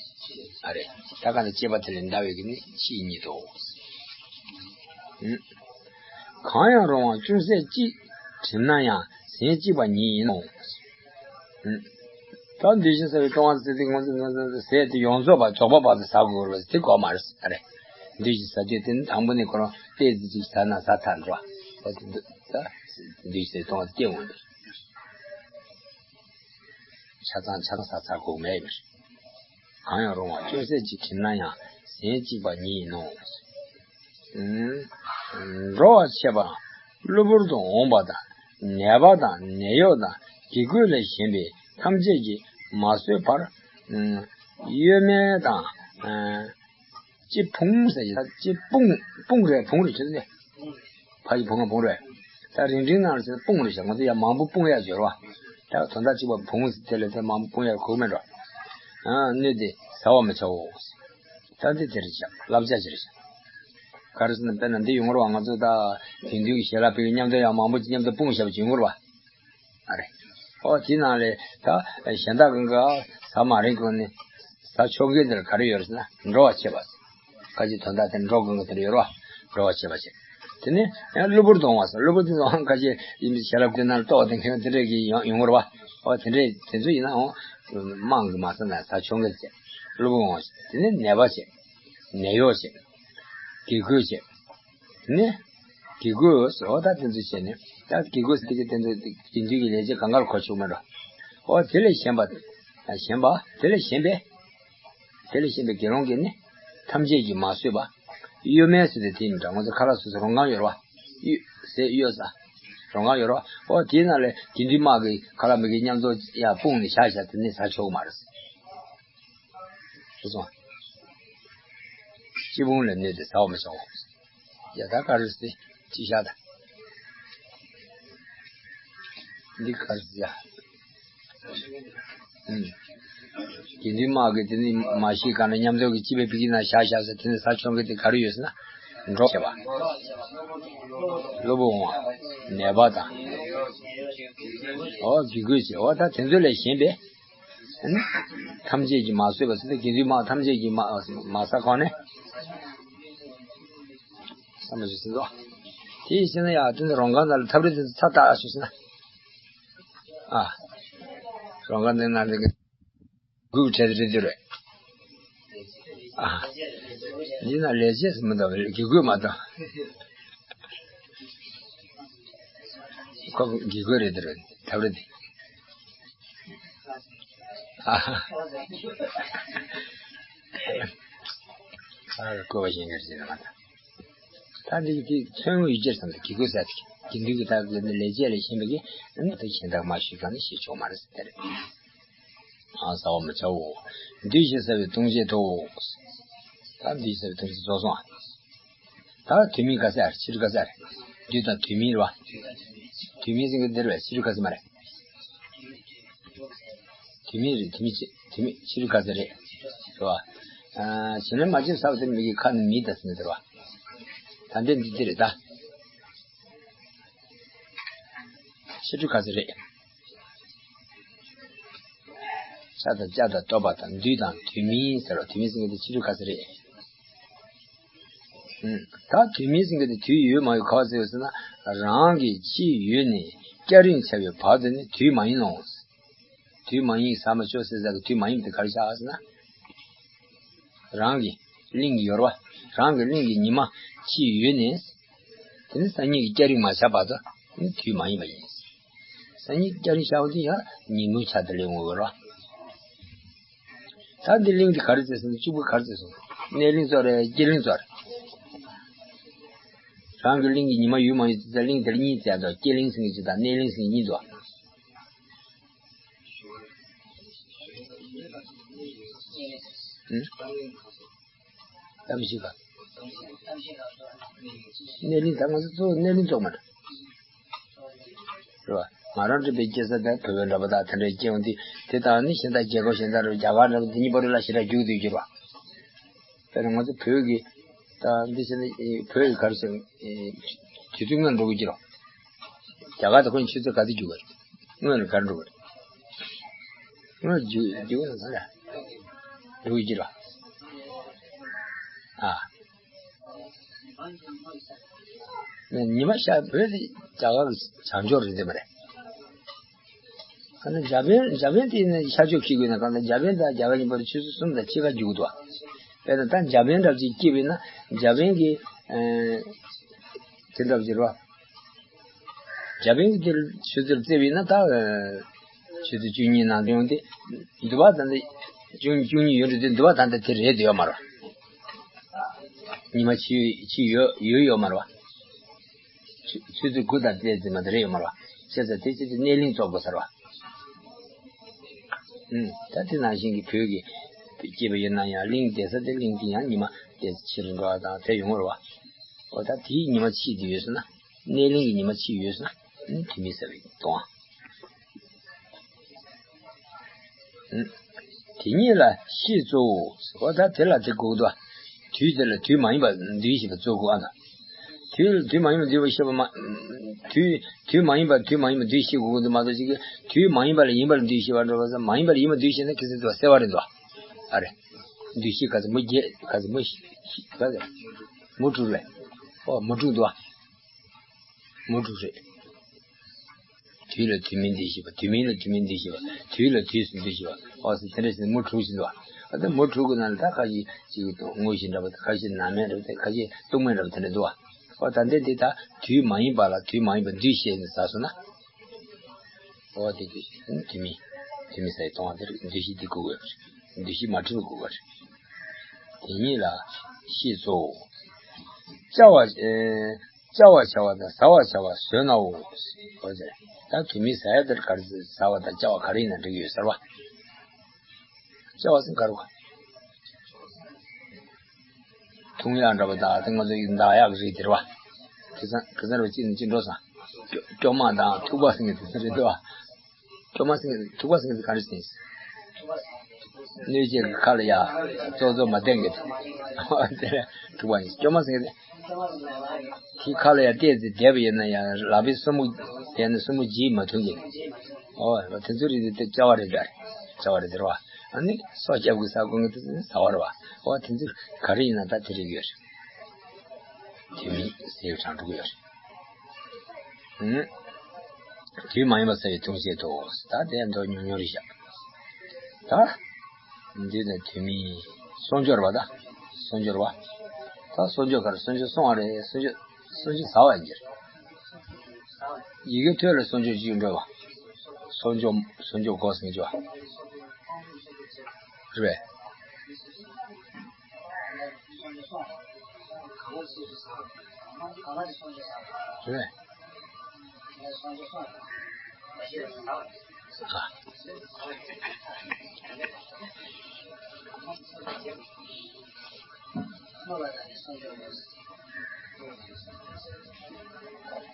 ཨ་རེ། ད་ག་ནས་སྐྱེས་པ་དེ་ལས་འདའ་བའི་གི་ནི་ཕྱིས་ཉིད་དོ། ཨུམ། གང་ཡང་རུང་བ་ཅུང་ཟད་ཅིག་གྲིམ་ན་ཡང་ཟན་གཅིག་པ་ཉིད་ཡིན་ནོ། ཨུམ། ད་འདུས་ཤིང་ཟ་བའི་གཏོང་བ་ཟེར་དེ་ང་ཚོ་ང་ཚོ་ཟས་དེ་ཡོངས་རྫོགས་པ་རྫོགས་པ་བར་དུ་ཟ་དགོས་རེད་དེ་གོ་མ་རེད། ཨ་རེ། འདུས་ཤིང་ཟ་དུས་དེ་ནི་དང་པོ་ནས་ཁོ་རང་ཏོག་ཙམ་ཅིག་ཟ་ན་ཟ་ཐལ་འགྲོ། ཨོ་དེ་འདུས་ད་འདུས་ཤིང་ཟ་བའི་གཏོང་བ་དེ་སྐྱེ་འོང་དུས། ཆ་ཚང་ཆ་ཚང་ཟ་ཚར་དགོས་མེད་པར། གང་ཡང་རུང་བ་ཅུང་ཟད་ཅིག་གྲིམ་ན་ཡང་ཟན་གཅིག་པ་ཉིད་ཡིན་ནོ། ཨུམ། འགྲོ་བ་ཆད་པ་གློ་བུར་དུ་འོངས་པ་དང་ནད་པ་དང་ནད་གཡོག་དང་དགེ་བསྐོས་ལས་གཞན་པའི་ཐམས་ཅད་ཀྱིས་མ་གསོས་པར། ཨུམ། གཡོ་སྨན་དང་། ཨུམ། ལྕེ་ཕུང་ཟེར་གྱི་ད་ལྕེ་ཕུང་ཕུང་རེད་ཕུང་རེད་བྱེད་ནས། ཕ་གི་ཕུང་ང་ཕུང་རེད། ད་རིང་འབྲིང་ནང་ལ་ཟེར་ན་ཕུང་རེད་ཤག་ང་ཚོ་ཡང་མང་པོ་ཕུང་ཡག་སྦྱོར་བ། ད་དོན་དག་གཅིག་པ་ཕུང་ཟེར་དེ་ལས་དེ་མང་པོ་ཕུང་ཡག་གོ་མེད་འགྲོ། ཨ་གནོད་དེ་ཟ་བར་མི་བྱའོ། ད་འདི་དེ་རེད་ཤག་བསླབ་བྱ་ཅི་རེད་ཤག་ག་རེ་ཟེར་ན་དཔེར་ན་འདི་ཡོང་བར་བ་ང་ཚོ་ད་དེང་དུས་ཀྱི་ཞལ་ལག་ཕ་གི་མཉམ་དུ་ཡང་མང་པོ་ཅིག་མཉམ་དུ་ཕུང་བཞག་པ་ཅིག་ཡོང་བར་བ། ཨ་རེ། ཨོ་དེའི་ནང་ལས་ད་གཞན་དག་གང་ག་ཟ་མ་རན་གོང་ནས་ཟ་ཆོག་མཁན་དེར་ག་རེ་ཡོད་རེད་ཟེར་ན་འགྲོ་བ་བྱེད་པ། ཁ་ཅིག་དོན་དག་དེ་འགྲོ་དགོས་མཁན་དེར་ཡོད་རེད་བ། འགྲོ་བ་བྱེད་པ་བྱེད། དེ་ནས་ཡང་གློ་བུར་དུ་འོང་བ་ཟེར་གློ་བུར་དུ་འོང་ཁ་ཅིག་ཡིན་པའི་ཞལ་ལག་དེ་ནང་ལ་ལྟོགས་དེ་མཁན་དེ་འདྲས་ཀྱི་ཡོང་ཡོང་གི་རེད་བ། ཨོ་དེ་འདྲས་དེ་ཚོ་ཡིན་ན་འོང་དམངས་ཀྱི་མ་ཟ་ན་ཟ་ཆོག་མཁན་བྱེད། གློ་བུར་འོང་བ་བྱེད་དེ་ནས་ནད་པ་བྱེད། ནད་གཡོག་བྱེད། དགེ་བསྐོས་བྱེད། ནི། དགེ་བསྐོས་ཟེར་བ་ད་དེ་ཚོ་བྱས་ནས་ད་དགེ་བསྐོས་ཟེར་དེ་གི་དེ་ཚོ་དགེ་འདུན་གྱི་ལས་བྱེད་གང་གར་གོ་ཆོག་མེད་འགྲོ། ཨོ་དེ་ལས་གཞན་པ། གཞན་པ་དེ་ལས་གཞན་པས། དེ་ལས་གཞན་པའི་དགེ་སློང་གིས་ནི། ཐམས་ཅད་ཀྱིས་མ་གསོས་པ། གཡོ་སྨན་ཟེར་དེ་དེ་ཡིན་འདྲ་ང་ཚོ་ཁ་ལག་སོ་སོ་རོང་ཁང་ཡོད་རེད་བ། གཡོ། ཟས་གཡོ་ཟ། རོང་ཁང་ཡོད་རེད་བ། ཨོ་དེའི་ནང་ལས་དགེ་འདུན་དམངས་ཀྱིས་ཁ་ལག་མི་གི་མཉམ་དུ་ཡར་སྤུངས་ནས་བཞག་བཞག་དེ་ནི་ཟ་ཆོག་གི་མ་རེད། རེད་སོང་། སྤྱི་བོང་ལ་གནོད་དེ་ཟ་བ་མི་བྱའོ། ཡ་ད་ག་རེ་ཟེར་ཅི་བཞག་ད། འདི་ག་རེ་ཟེར་ཡ། ཨུམ། དགེ་འདུན་དམངས་ཀྱིས་དེ་ནི་མ་ཤི་ག་ན་མཉམ་དུ་གི་སྤྱི་པའི་ཕ་གི་ན་བཞག་བཞག་ཟེར་དེ་ནི་ཟ་ཆོག་གི་དེ་ག་རེ་ཡོད་ཟེར་ན། འགྲོ་བྱེད་པ། གློ་བུར་འོང་བ། ནད་པ་དང་། ཨོ་དགེ་བསྐོས་བྱེད་ཨོ་ད་དེ་ཚོ་ལས་གཞན་པའི། ཐམས་ཅད་ཀྱིས་མ་གསོས་པ་ཟེར་ཏེ་དགེ་འདུན་དམངས་ཐམས་ཅད་ཀྱིས་མ་མ་ཟ་གོང་ནས། བསམ་པ་ཞིག་ཟིན་ཏོ། དེ་ཡིན་ན་ཡང་དེ་ནི་རང་ག་ནང་ལ་ཐབས་རེ་དེ་ཚ་བཏགས་ཞུས་ན། ཨ། རང་ག་ནང་ན་དེ་གི་དགུ་བྲལ་རེད་དེ་རེད། ཨ། འདི་ན་ལས་བྱེད་མི་འདུག་དགེ་བསྐོས་མ་གཏོགས། ཁོ་དགེ་བསྐོས་རེད་དེ་རེད། ཐབས་རེ་དེ། ཨ། ཨ། བསྐོས་པ་གཞན་གྱིས་བྱེད་མ་ད། ད་འདི་གི་མཚོན་དངོས་ཡུལ་སྤྱིར་བསམ་སྟེ་དགེ་བསྐོས་ཟེར་ཏེ། དགེ་འདུན་གྱི་ད་གི་ནི་ལས་བྱེད་ལས་གཞན་པའི་གི་ནི་ད་གཞན་དག་མ་ཞུས་གང་ནི་ཞེས་ཆོག་མ་རེད་ཟེར་དེ་རེད། ཨ། བཟའ་བར་མི་བྱའོ། འདུས་ཤིང་བཟའ་བའི་ལྟུང་བྱེད་དོ། ད་འདུས་ཤིང་བཟའ་བའི་ལྟུང་བྱེད་རྫོགས་སོང་ཨ། ད་དུས་མིན་ག་ཟེར་ཕྱི་དྲོ་ག་ཟེར། འདུས་དང་དུས་མིན་རེད་བ། དུས་མིན་ཟེར་གི་འདིར་བས་ཕྱི་དྲོ་ག་ཟེར་མ་རེད། དུས་མིན་རེད། དུས་མིན་ཕྱི་དུས་མིན་ཕྱི་དྲོ་ག་ཟེར་རེད། རེད་བ། ཨ། བྱིན་རླབས་མ་བྱིན་ཟ་བ་དེ་མི་གི་ཁ་ནི་མི་ད་ཟེར་ནི་དེ་རེད་བ། ད་འདི་འདི་འདི་རེད་ད། ཕྱི་དྲོ་ག་ཟེར་རེད། ཤ་དང་བཅའ་དང་ལྟོ་བ་དང་འདུས་དང་དུས་མིན་ཟེར་བ་དུས་མིན་ཟེར་མཁན་དེ་ཕྱི་དྲོ་ག་ཟེར་རེད། ཨུམ། ད་དུས་མིན་ཟེར་མཁན་དེ་དུས་ཡོད་མ་ཡོད་ག་ཟེར་ཟེར་ན། རང་གི་ཕྱི་ཡོད་ནས་སྐྱ་རེངས་འཆར་བའི་བར་དུ་ནི་དུས་མ་ཡིན་ནོ། དུས་མ་ཡིན་ཟ་མ་ཆོག་ཟེར་ཟ་གི་དུས་མ་ཡིན་པ་དེ་ག་རེ་ཆགས་ཟེར་ན། རང་གི་གླིང་གི་ཡོད་རེད་བ། རང་གི་གླིང་གི་ཉི་མ་ཕྱི་ཡོད་ནས། དེ་ནི་སང་ཉིན་གྱི་སྐྱ་རེངས་མ་ཆགས་བར་དུ་ནི་དུས་མ་ཡིན་པ་ཡིན། སང་ཉིན་སྐྱ་རེངས་ཤར་བ་དེ་ཡང་ཉིན་མོའི་ཆ་དེ་ལས་འོང་གི་རེད་བ། ད་འདི་གླིང་འདི་ག་རེ་བྱས་སོང་། གཅིག་པུ་ག་རེ་བྱས་སོང་། གནས་གླིང་ཙོགས་རེད། སྐྱེ་གླིང་ཙོགས་རེད། རང་གི་གླིང་གི་ཉི་མ་ཡོད་མ་ཡོད་ཟེར་གླིང་དེར་གཉིས་བྱས་འདུག་སྐྱེ་གླིང་ཟེར་མཁན་གཅིག་དང་གནས་གླིང་ཟེར་མཁན་གཉིས་འདུག་ཨུ། གཏམ་ཞིག་ག་གནས་གླིང་ད་ང་ཚོ་གཙོ་བོ་གནས་གླིང་ཙོགས་མ་རེད། རེད་བ། ང་རང་འདྲ་པའི་སྐྱེ་ས་དང་བོད་པའི་འདྲ་པོ་དང་དེ་འདྲའི་སྐྱེ་བ་འདི་དེ་དང་ནི་གཞན་དག་རྒྱལ་ཁབ་གཞན་དག་རེད། རྒྱ་གར་འདྲ་པོ་འདི་གཉིས་པོ་རེ་ལ་ཞེ་དྲག་རྒྱུག་བསྡད་རྒྱུ་རེད་བ། དཔེར་ན་ང་ཚོ་བོད་ཀྱི་ད་འདི་བྱས་ན་བོད་ཀྱི་ག་རེ་ཟེར། དུས་ཚོད་སྔོན་འགྲོ་གི་རྒྱུ་རེད། རྒྱ་གར་དུ་ཁོ་ཆུ་ཚོད་ག་ཚོད་རྒྱུག་གི་རེད། སྔོན་ལ་ག་རེ་འགྲོ་གི་རེད། སྔོན་རྒྱུག་རྒྱུག་ན་ཟེར་ལ་འགྲོ་གི་རྒྱུ་རེད། ཨ། ཉི་མ་ཤར་བོད་དེ་རྒྱ་གར་གྱི་བྱང་ཕྱོགས་རེད་དེ་མ་རེད། གང་ལྟར་འཇར་པན་འཇར་པན་དེ་ནི་ཤར་ཕྱོགས་འཁེལ་དགོས་ན། གང་ལྟར་འཇར་པན་དང་རྒྱ་གར་གཉིས་བར་ཆུ་ཚོད་གསུམ་དང་ཕྱེད་ཀ་རྒྱུག་འདུག་དཔེར་ན་ད་འཇར་པན་འདྲ་ཅིག་སྐྱེས་པས་ན་འཇར་པན་གྱི་ཨ་དེ་འདྲ་ཅིག་རེད་བ། འཇར་པན་གྱི་དེ་ཆུ་ཚོད་བརྩིས་པས་ན་ད་ཨ་ཆུ་ཚོད་བཅུ་གཉིས་ནང་དོན་དེ་འདུག་བ། ད་ལྟ་བཅུ་བཅུ་གཉིས་ཡོད་འགྲོ་དུས་འདུག་བ། ད་ལྟ་དེ་རེད་དེ་ཡོད་མ་རེད་བ། ཉི་མ་ཕྱི་ཕྱི་ཡོད་ཡོད་ཡོད་མ་རེད་བ། ཆུ་ཆུ་ཚོད་དགུ་དང་བརྩེགས་ཙམ་མ་གཏོགས་རེད་ཡོད་མ་རེད་བ། བྱས་ཙང་དེ་ཕྱི་དེ་གནས་གླིང་ཙོགས་དགོས་ས་རེད་བ། ཨུམ། ད་དེ་ནང་བཞིན་གྱི་བོད་ཀྱི་སྐྱེས་པ་ཡིན་ན་ཡང་གླིང་བསྡད་ས་དེ་གླིང་དེ་ཡང་ཉི་མ་དེ་ཕྱི་རུ་འགྲོ་བ་དང་དེ་ཡོང་བ་རེད་བ། འོ་ད་དེའི་ཉི་མ་ཕྱི་དེ་ཡོད་སོང་ན། གནས་གླིང་གི་ཉི་མ་ཕྱི་ཡོད་སོང་ན་དུས་མིན་ཟེར་བའི་གཏོང་བ། དེ་ཉིད་ལ་ཤེས་གཙོ་བོ། འོ་ད་དེ་ལ་དེ་དགོས་འདུག་དུས་དེ་ལ་དུས་མ་ཡིན་པ་འདུས་ཤེས་པ་གཙོ་དགོས་ཨ་ན། དུས་ལ་དུས་མ་ཡིན་པ་འདུས་པ་ཤེས་པ་མ། དུས་དུས་མ་ཡིན་པ་དུས་མ་ཡིན་པ་འདུས་ཤེས་དགོས་འདུག་མ་གཏོགས་ཅིག་གིས་དུས་མ་ཡིན་པ་ལ་ཡིན་པ་ལ་འདུས་ཤེས་པ་འགྲོ་བ་ས། མ་ཡིན་པ་ལ་ཡིན་པ་འདུས་ཤེས་ན་ཁྱེད་ཚོ་དུ་བ་གསལ་བ་རེད་འདུག་ཨ་རེ། འདུས་ཤེས་ག་ཚོད་མུ་རྒྱལ་ག་ཚོད་མུ་ཤི་ག་ཚོད་མུ་དྲུག་རེད། ཨོ་མུ་དྲུག་འདུག་ཨ། མུ་དྲུག་རེད། དུས་ལ་དུས་མིན་འདུས་ཤེས་པ། དུས་མིན་ལ་དུས་མིན་འདུས་ཤེས་པ། དུས་ལ་དུས་སུ་འདུས་ཤེས་པ། འོ་ཟེར་དེ་འདྲ་ཞིག་མུ་དྲུག་ཞིག་འདུག་བ། ཨ་ད་མུ་དྲུག་གི་ནང་ལ་ད་ཁ་ཤས་ཅིག་དངོས་གཞི་འདྲ་པོ་དང་། ཁ་ཤས་ནང་མེད་འདྲ་པོ་དང་། ཁ་ཤས་སྟོང་མེད་འདྲ་པོ་དེ་འདྲ་འདུག་བ། འོ་ད་འདི་འདི་ད་དུས་མ་ཡིན་པ་ལ་དུས་མ་ཡིན་པ་འདུས་ཤེས་ནས་ཟ་སོང་ན། འོ་དེ་དུས་དུས་མིན་དུས་མིན་ཟ་ཡི་གཏོང་བ་དེར་འདུས་ཤེས་འདི་དགོས་དགོས་པ་རེད། འདུས་ཤེས་མ་གྲུབ་པ་དགོས་པ་རེད། དེ་ཉིད་ལ་ཤེས་གཙོ་བོ། བཅའ་བ་ཨེ། བཅའ་བར་བྱ་བ་དང་བཟའ་བར་བྱ་བ་བཟོད་ནའོ། འོ་ཟེར། ད་དུས་མིན་ཟ་ཡ་དེར་ག་རེ་ཟ་བ་དང་བཅའ་བ་ག་རེ་ཡིན་ན་འགྲིག་ཡོད་ཟེར་བ། བཅའ་བ་ཟེར་ག་རེ་བ། འཐུང་ཡག་འདྲ་པོ་དང་དེ་ང་ཚོ་ཡི་འདག་ཡག་གི་རིགས་དེ་རེད་བ། དེ་ཚང་ག་ཚང་རེད་བ། ཅི་ནས་ཅི་འགྲོ་སང་། སྐྱོ་སྐྱོ་མ་དང་ཐུག་པ་ཟེར་མཁན་དེ་ཚང་རེད་བ། སྐྱོ་མ་ཟེར་མཁན་ཐུག་པ་ཟེར་མཁན་དེ་ག་རེ་ཟེར། སྣོད་ཆས་ཀྱི་ཁ་ལ་ཡ་ཙོག་ཙོག་མ་བསྟན་གི་དེ། དེ་ཐུག་པ་ཡིན། སྐྱོ་མ་ཟེར་མཁན་དེ། དེ་ཁ་ལ་ཡ་བལྟས་ཚེ་བསྡད་པ་ཡིན་ན་ཡང་ལག་པའི་སོར་མོ་བསྟན་ན་སོར་མོ་བརྗེས་མ་ཐུབ་མཁན། ཨོ་དེ་ཚོ་རིགས་དེ་བཅའ་བ་རེད་ད། བཅའ་བ་རེད་དེ་རེད་བ། ཨ་ནི་སྲོག་སྐྱབས་ཀྱི་ས་ཁོང་གི་དེ་ཚོ་ཟ་བ་རེད་བ། ཨོ་དེ་ཚོ་ག་རེ་ཡིན་ན་ད་དེ་རིགས་ཡོད་རེད། དེ་མིན་ཟས་གྲང་དྲུག་ཡོད་རེད། དུས་མ་ཡིན་པ་ཟ་བའི་ལྟུང་བྱེད་དོ། ད་དེ་མདོ་ཉུང་ཉུང་རེད་ཤག་ད་འདི་ནི་དུས་མིན་གསོག་འཇོག་རེད་པ། ད་གསོག་འཇོག་རེད་པ། ད་གསོག་འཇོག་ག་རེ། གསོག་འཇོག་སོང་བ་རེད། གསོག་འཇོག་གསོག་འཇོག་ཟ་བ་ཡིན་གྱི་རེད། ཡི་གེ་ཐོད་ལ་གསོག་འཇོག་ཅིག་འགྲོ་བ། གསོག་འཇོག་གསོག་འཇོག་གོ་ཟེར་གྱི་བ། རེད་པས། རེད་པས། ཨ།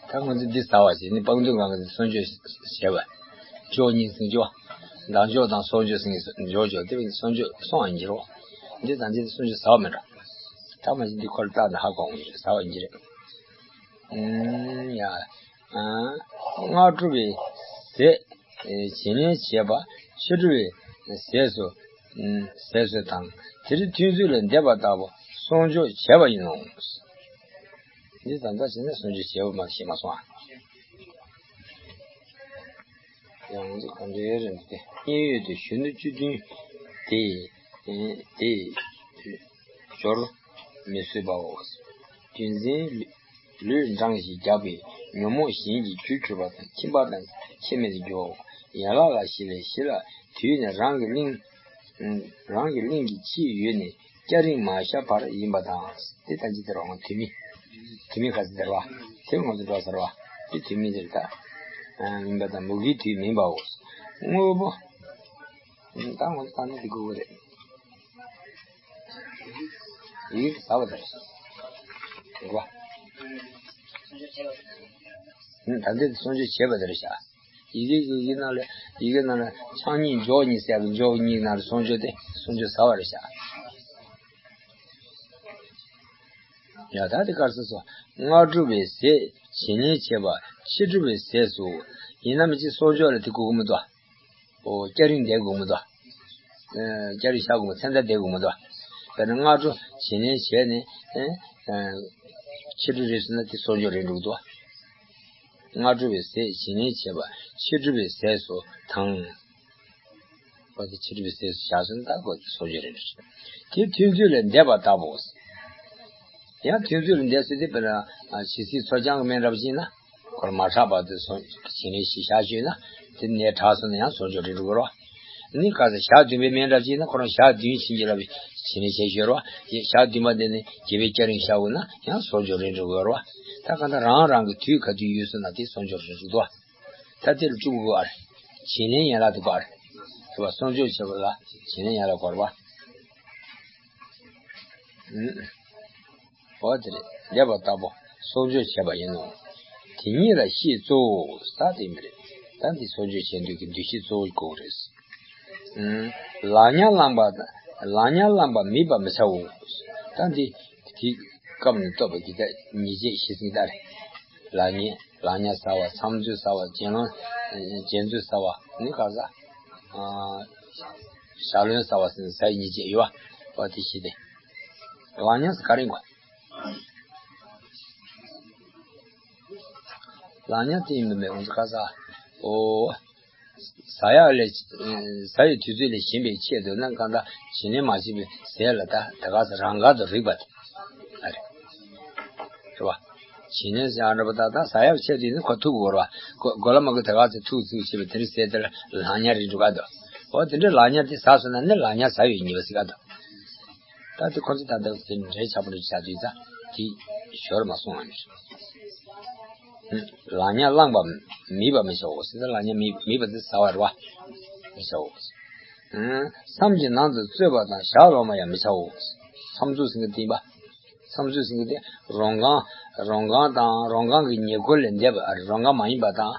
ད་ང་ཚོ་འདི་ཟ་བ་ཞིག་ནི་སྤང་ལྟུང་གང་གི་གསོག་འཇོག་བྱས་པ། འཇོག་གཉིས་ཟེར་གྱི་བ། འདག་འཇོག་དང་གསོག་འཇོག་ཟེར་གྱི། འཇོག་འཇོག་དེ་བས་གསོག་འཇོག་སོང་བ་ཡིན་གྱི་རེད། འདི་དང་འདི་གསོག་འཇོག་ཟ་བ་མིན་འགྲོ། ད་མ་གཞི་འདི་ཁོ་ལ་བལྟས་ན་ཧ་གོ་འོང་གི་རེད། ཟ་བ་ཡིན་གྱི་རེད། ཨུམ། ཡ། ཨ། སྔ་དྲོ་བའི་ཟས། ཨེ། བྱིན་ལེན་བྱས་པ་ཕྱི་དྲོ་བའི་ཟས་སུ། ཨུམ། ཟས་སུ་དང་། དེར་ཐུན་ཚོད་ལས་འདས་པ་ལྟ་བུ་གསོག་འཇོག་བྱས་པ་ཡིན་ནོ། འདི་ཙམ་ཙམ་བྱས་ན་གསོག་འཇོག་བྱས་པ་མ་ཤེས་མ་སོང་ཨ། ཡང་ང་ཚོ་ག་འདྲའི་རེད་འདི། དེ་གཡས་གཡོན་དུ་གཞོན་ནུ་བཅུ་བདུན་དེ། ཨེ། དེ། སྦྱོར་མི་བཟོད་པའོ། རྒྱུ་མཚན། ལུས་འབྲང་ཞིང་རྒྱགས་པས་ཉོན་མོངས་གཞན་གྱི་རྒྱུར་གྱུར་པ་དང་ཁྱིམ་པ་དང་ཁྱིམ་མེད་དུ་འགྱུར་བའོ། ཡན་ལག་ལ་ཞི་ལས་ཞི་ལ་དུས་ནི་རང་གི་གླིང་། རང་གི་གླིང་གི་ཕྱིའི་ཡུལ་ནས་སྐྱ་རེངས་མ་ཤར་བར་ཡིན་པ་དང་། དེ་ལྟར་ཅི་ལྟར་འོང་དུས་མིན། དུས་མིན་ག་ཚོད་ལྟར་བ། དེ་ང་ཚོ་འགྲོ་ཟེར་བ། དེ་དུས་མིན་ཟེར་ད། ཨ། མིན་པ་དང་མུ་གེའི་དུས་མིན་པའོ། དངོས་པོ། ད་ང་ཚོ་ད་ནི་དེ་དགོས་ཀྱི་རེད། ཡིག་ཟ་བ་དང་། རེད་བ། ད་འདི་གསོག་འཇོག་བྱས་པ་དེ་རེད་ཤག་ཡི་གེ། ཡི་གེ་ནང་ལ། ཡི་གེ་ནང་ལ་ཆང་གཉིས་འཇོག་གཉིས་ཟེར་ཡག་གི་འཇོག་གཉིས་ནང་ལ་གསོག་འཇོག་དེ་གསོག་འཇོག་ཟ་བ་རེད་ཤག་ཡ། ད་དེ་ག་རེ་ཟེར་སོང་། སྔ་དྲོ་བའི་ཟས་བྱིན་ལེན་བྱས་པ་ཕྱི་དྲོ་བའི་ཟས་སུ། ཡིན་ན་མི་གཅིག་གསོག་འཇོག་ལ་དེ་དགོས་ཀྱི་མི་འདུག་ཨོ། སྐྱ་རེངས་བསྡད་དགོས་མི་འདུག་ཨ། སྐྱ་རེངས་ཤར་དགོས་མི། མཚན་མཐའ་བསྡད་དགོས་མི་འདུག་དཔེར་ན་སྔ་དྲོ་བྱིན་ལེན་བྱས་ནས། ཨ། ཕྱི་དྲོ་རེད་ཟེར་ན་དེ་གསོག་འཇོག་རེད་འགྲོ་གི་འདུག་སྔ་དྲོ་བའི་ཟས་བྱིན་ལེན་བྱས་པ་ཕྱི་དྲོ་བའི་ཟས་སུ་དང་། ཨོ། དེ་ཕྱི་དྲོ་བའི་ཟས་སུ་བཞག་སོང་ན་ད་ཁོ་གསོག་འཇོག་རེད་འགྲོ། དེ་ཐུན་ཚོད་ལས་འདས་པ་ལྟ་བུ། ཡང་ཐུན་ཚོད་ལས་འདས་སོང་དེ། དཔེར་ན་ཇི་སྲིད་མཚོ་བྱང་གི་སྨན་འདྲ་པོ་ཅིག་ན། ཁོར་མ་ཧྲག་བར་དུ་སོང་། བྱིན་ལེན་ཞིག་བཞག་ཞུས་ན། དེ་ནད་དྲག་སོང་ན་ཡང་གསོག་འཇོག་རེད་འགྲོ་གི་རེད་བ། ནི་ག་ས་ཞག་བདུན་པའི་སྨན་འདྲ་ཅིག་ན་ཁོ་རང་ཞག་བདུན་བྱིན་གྱིས་བརླབས་པའི་བྱིན་ལེན་བྱས་ཞུས་རེད་བ། ཞག་བདུན་པ་དེ་ནི་དགེ་བའི་སྐྱ་རེངས་ཤར་འོང་ན་ཡང་གསོག་འཇོག་རེད་འགྲོ་གི་རེད་བ། ད་གང་ལྟར་རང་རང་གི་དུས་ག་དུས་ཡོལ་སོང་ན་དེ་གསོག་འཇོག་རེད་འགྲོ་གི་འདུག་བ། ད་དེ་ལ་བཅུ་དགུ་པ་རེད། བྱིན་ལེན་ཡན་ལག་དུ་བར། རེད་བ། གསོག་འཇོག་བྱེད་པ་ལ་བྱིན་ལེན་ཡན་ལག་དགོས་རེད་བ། ཨུམ། འོ་དེ་རེད། འདས་པ་ལྟ་བུ་གསོག་འཇོག་བྱས་པ་ཡིན་ནོ། དེ་ཉིད་ལ་ཤེས་གཙོ་བོ་ཟེར་དེ་མི་རེད། ད་འདི་གསོག་འཇོག་བྱེད་འདོད་ཀྱི་འདུ་ཤེས་གཙོ་བོ་དགོས་རེད། ཨུམ། ལག་ཉར་བླངས་པ། ལག་ཉར་བླངས་པ་མིད་པར་མི་བྱའོ། ད་འདི་དེའི་སྐབས་ནས་བསྟོད་པ་འདི་ད་ཉེས་བྱས་བཞི་ཟེར་གྱི་ད་རེད། ལག་ཉར། ལག་ཉར་ཟ་བ། མཚམས་འཛུལ་ཟ་བ། རྗེས་ལོན། རྗེས་འཛུལ་ཟ་བ་ནི་ག་ས། ཨ། ཞག་ལོན་ཟ་བ་ཟེར་ནས་ཟ་ཡི་ཉེས་བྱས་ཡོད་བ། འོ་དེ་བཞི་སྟེ། ལག་ཉར་ཟེར་ག་རེ་ཡིན་དགོས། ལག་ཉར་དེ་ཡིན་པ་མེད་ང་ཚོ་ག་ས། ཨོ། ཟ་ཡག་ལས། ཟ་བའི་དུས་ཚོད་ལས་གཞན་པའི་ཆེད་དུ་ན་གང་ལྟར་བྱིན་ལེན་མ་བྱས་པའི་ཟས་ལ་ད་ད་ག་ས་རང་དགར་དུ་རིག་པ་དེ། ཨ་རེ། རེད་བ། བྱིན་ལེན་ཟེར་ཡག་འདྲ་པོ་ད་ད་ཟ་ཡག་ཆེད་དུ་ཡིན་ན་ཁོ་ཐུག་དགོས་རེད་བ། གོ་གོ་ལ་མ་གི་ད་ག་ཚོད་ཐུག་ཚུག་བྱེད་པའི་དེ་འདྲའི་ཟས་དེ་ལ་ལག་ཉར་རེད་འགྲོ་ག་འདུག་འོ་དེ་འདྲའི་ལག་ཉར་དེ་ཟ་སོང་ན་ནི་ལག་ཉར་ཟ་བའི་ཉེས་པ་ཟེར་ག་འདུག་ད་དེ་ཁོ་ཚོ་ད་ལྟ་དེ་འདྲའི་ཆགས་པོ་འདྲ་ཆགས་དུས་ཙང་དེ་ཞོར་མ་སོང་བ་ནི། ལག་ཉར་བླངས་པ་མིད་པར་མི་བྱའོ་ཟེར་ཏེ་ལག་ཉར་མིད་མིད་པ་དེ་ཟ་བ་རེད་བ། མི་བྱའོ། མཚམས་ཀྱི་ནང་དུ་རྩོད་པ་དང་ཞག་ལོངས་པ་ཡང་མི་བྱའོ། མཚམས་འཛུལ་ཟེར་གྱི་དེ་ཡིན་པ། མཚམས་འཛུལ་ཟེར་གྱི་དེ་རོང་ཁང་། རོང་ཁང་དང་རོང་ཁང་གི་ཉེ་འཁོར་ལས་འདས་པ། ཨ་རེ་རོང་ཁང་མ་ཡིན་པ་དང་།